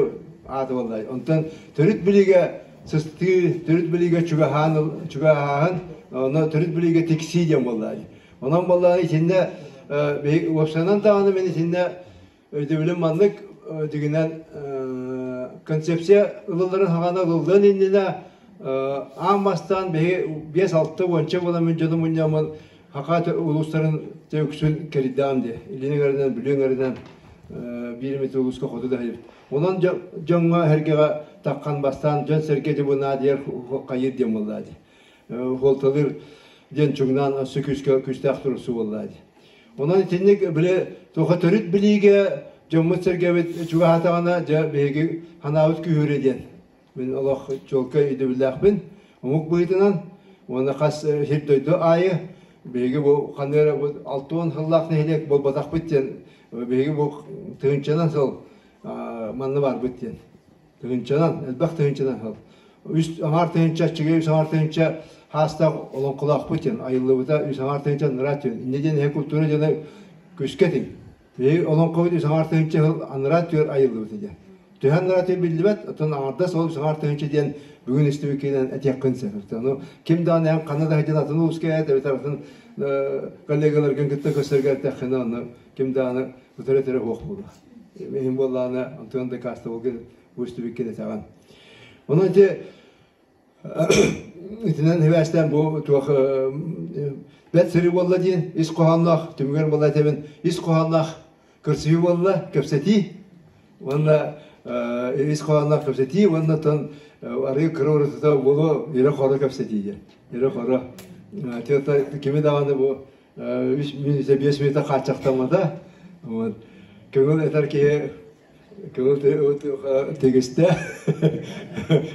аата буолла. Онтон төрүт билиигэ сыстыы, төрүт билиигэ чугаһаан чугаһааһын, онно төрүт билиигэ тиксии диэн буолла. Онон буоллаҕына итиннэ биһиги уопсайынан даҕаны мин итиннэ Өйдөбүлүм маннык дьиҥинэн концепция ылылларын саҕана ылыллыан иннинэ аан бастаан биһи биэс-алта уонча буоламмын дьону мунньаммын Хакаат улуустарын үксүн кэрийдэҕим дии. Илин эҥэринэн, Бүлүү эҥэринэн биир эмит улууска хоту да иһэбит. Онон дьоҥҥо сэргэҕэ таххан бастаан дьон-сэргэ дьыбынаа диэр хайыыр диэн буоллаа дии. Хуолталыыр диэн чугнаан өссө күүскэ күүстээх турусу буоллаа дии. Онон итинник били туоха төрүт билиигэ дьоммут-сэргэбит чугаһаатаҕына, дьэ биһиги санаабыт күүһүрэ диэн. Мин олох чуолкай өйдөбүллээхпин. Омук быһыытынан уонна хас сир-дойду аайы. Биһиги бу ханна эрэ бу 60 сыллаах нэһилиэк буолбатахпыт диэн, биһиги бу тыһыынчанан сыл манна барбыт диэн. Тыһыынчанан, элбэх тыһыынчанан сыл. Үс аҥаар тыһыынча, аччыгый үс аҥаар тыһыынча хаастаах олоҥхолоохпут диэн, айыллыбыта үс аҥаар тыһыынча анараа диэн. Инньэ диэн эһэ культура дьоно күскэ этиҥ. Биһиги олоҥхобут үс аҥаар тыһыынча сыл анараа түөр айыллыбыта диэн. Төһө анараа түөр биллибэт, оттон аҥардас ол үс аҥаар тыһыынча диэн бүгүн истибиккинэн этиэххин сөп. Ону ким даҕаны эн ханна да сылдьан атын улууска эт, эбэтэр атын коллегаларгын кытта көрсөргө эттэххинэ, онно ким даҕаны утары этэрэ суох буолуо. Иһин буоллаҕына, онтон дакаастабылгын бу истибиккин этэҕин. Онон ити итинэн сибээстээн бу туох бэрт сырыы буолла диэн ис хоһоонноох түмүгэр буолла этэбин ис хоһоонноох көрсүһүү буолла кэпсэтии уонна ис хоһоонноох кэпсэтии уонна оттон арыы кыра уратыта буолуо ирэ-хоро кэпсэтии диэн ирэ-хоро кими даҕаны бу үс мүнүүтэ биэс мүнүүтэ хааччахтаммата вот көҥүл этэр киһи Көҥүл тигистэ.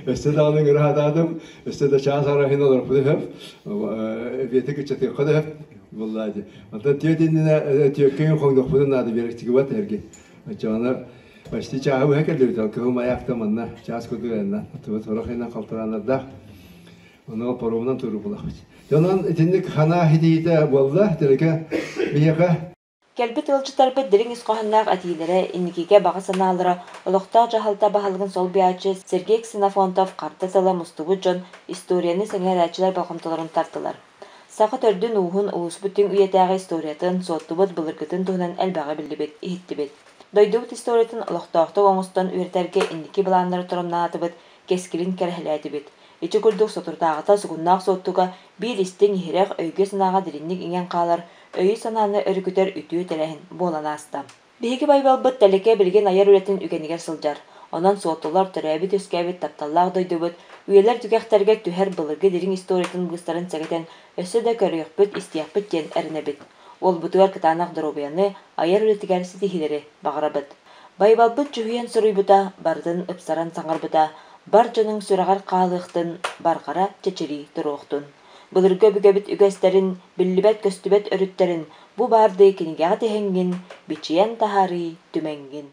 Өссө даҕаны ыҥыраатаатым, өссө да чаас араһын олорпут үһүм. Эбиэти кыччатыахха да үһү. Буоллаа дии. Онтон түөт иннинэ түөккэ хоҥнохпутун наада биэрик тигибат эрги. Оччоҕуна почти чааһы быһа кэллибит. Ол кыһыл маяктан манна чаас курдук айанна. Оттубут сорох иһинэн халтарааннардаах. Ону паромунан туругулахпыт. Онон итинник ханаа хитиитэ буолла. Телеке биһиэхэ Кэлбит ыалдьыттарбыт дириҥ ис хоһоонноох этиилэрэ, инникигэ баҕа санаалара, олохтоох дьаһалта баһылыгын солбуйааччы Сергей Ксенофонтов харда тыла мустубут дьон историяны сэҥээрээччилэр болҕомтолорун тартылар. Саха төрдүн-ууһун, улууспут түҥ үйэтээҕи историятын, суоттубут былыргытын туһунан элбэҕи биллибит, иһиттибит. Дойдубут историятын олохтоохтук оҥостон үөрэтэргэ инники былааннары торумнаатыбыт, кэскилин кэрэһэлээтибит. Ити курдук соторутааҕыта сугуннаах Суоттуга биир истиҥ-иһирэх, өйгө-санааҕа дириҥник иҥэн хаалар өйү-санааны өрүкүтэр үтүө тэрээһин буолан ааста. Биһиги Байбалбыт Тэликэ билигин айар үлэтин үгэнигэр сылдьар. Онон суоттулар төрөөбүт-үөскээбит тапталлаах дойдубут үйэлэр түгэхтэригэр түһэр былыргы дириҥ историятын быыстарын сэгэтэн өссө да көрүөхпүт, истиэхпит диэн эрэнэбит. Уолбутугар кытаанах доруобуйаны, айар үлэтигэр ситиһиилэри баҕарабыт. Байбалбыт дьүһүйэн суруйбута, барытын ыпсаран саҥарбыта, бар дьонуҥ сүрэҕэр хаалыахтын, барҕара чэчирии туруохтун. Былыргы өбүгэбит үгэстэрин, биллибэт-көстүбэт өрүттэрин бу баардыы кинигэҕэ тиһэҥҥин, бичийэн таһаарыы түмэҥҥин.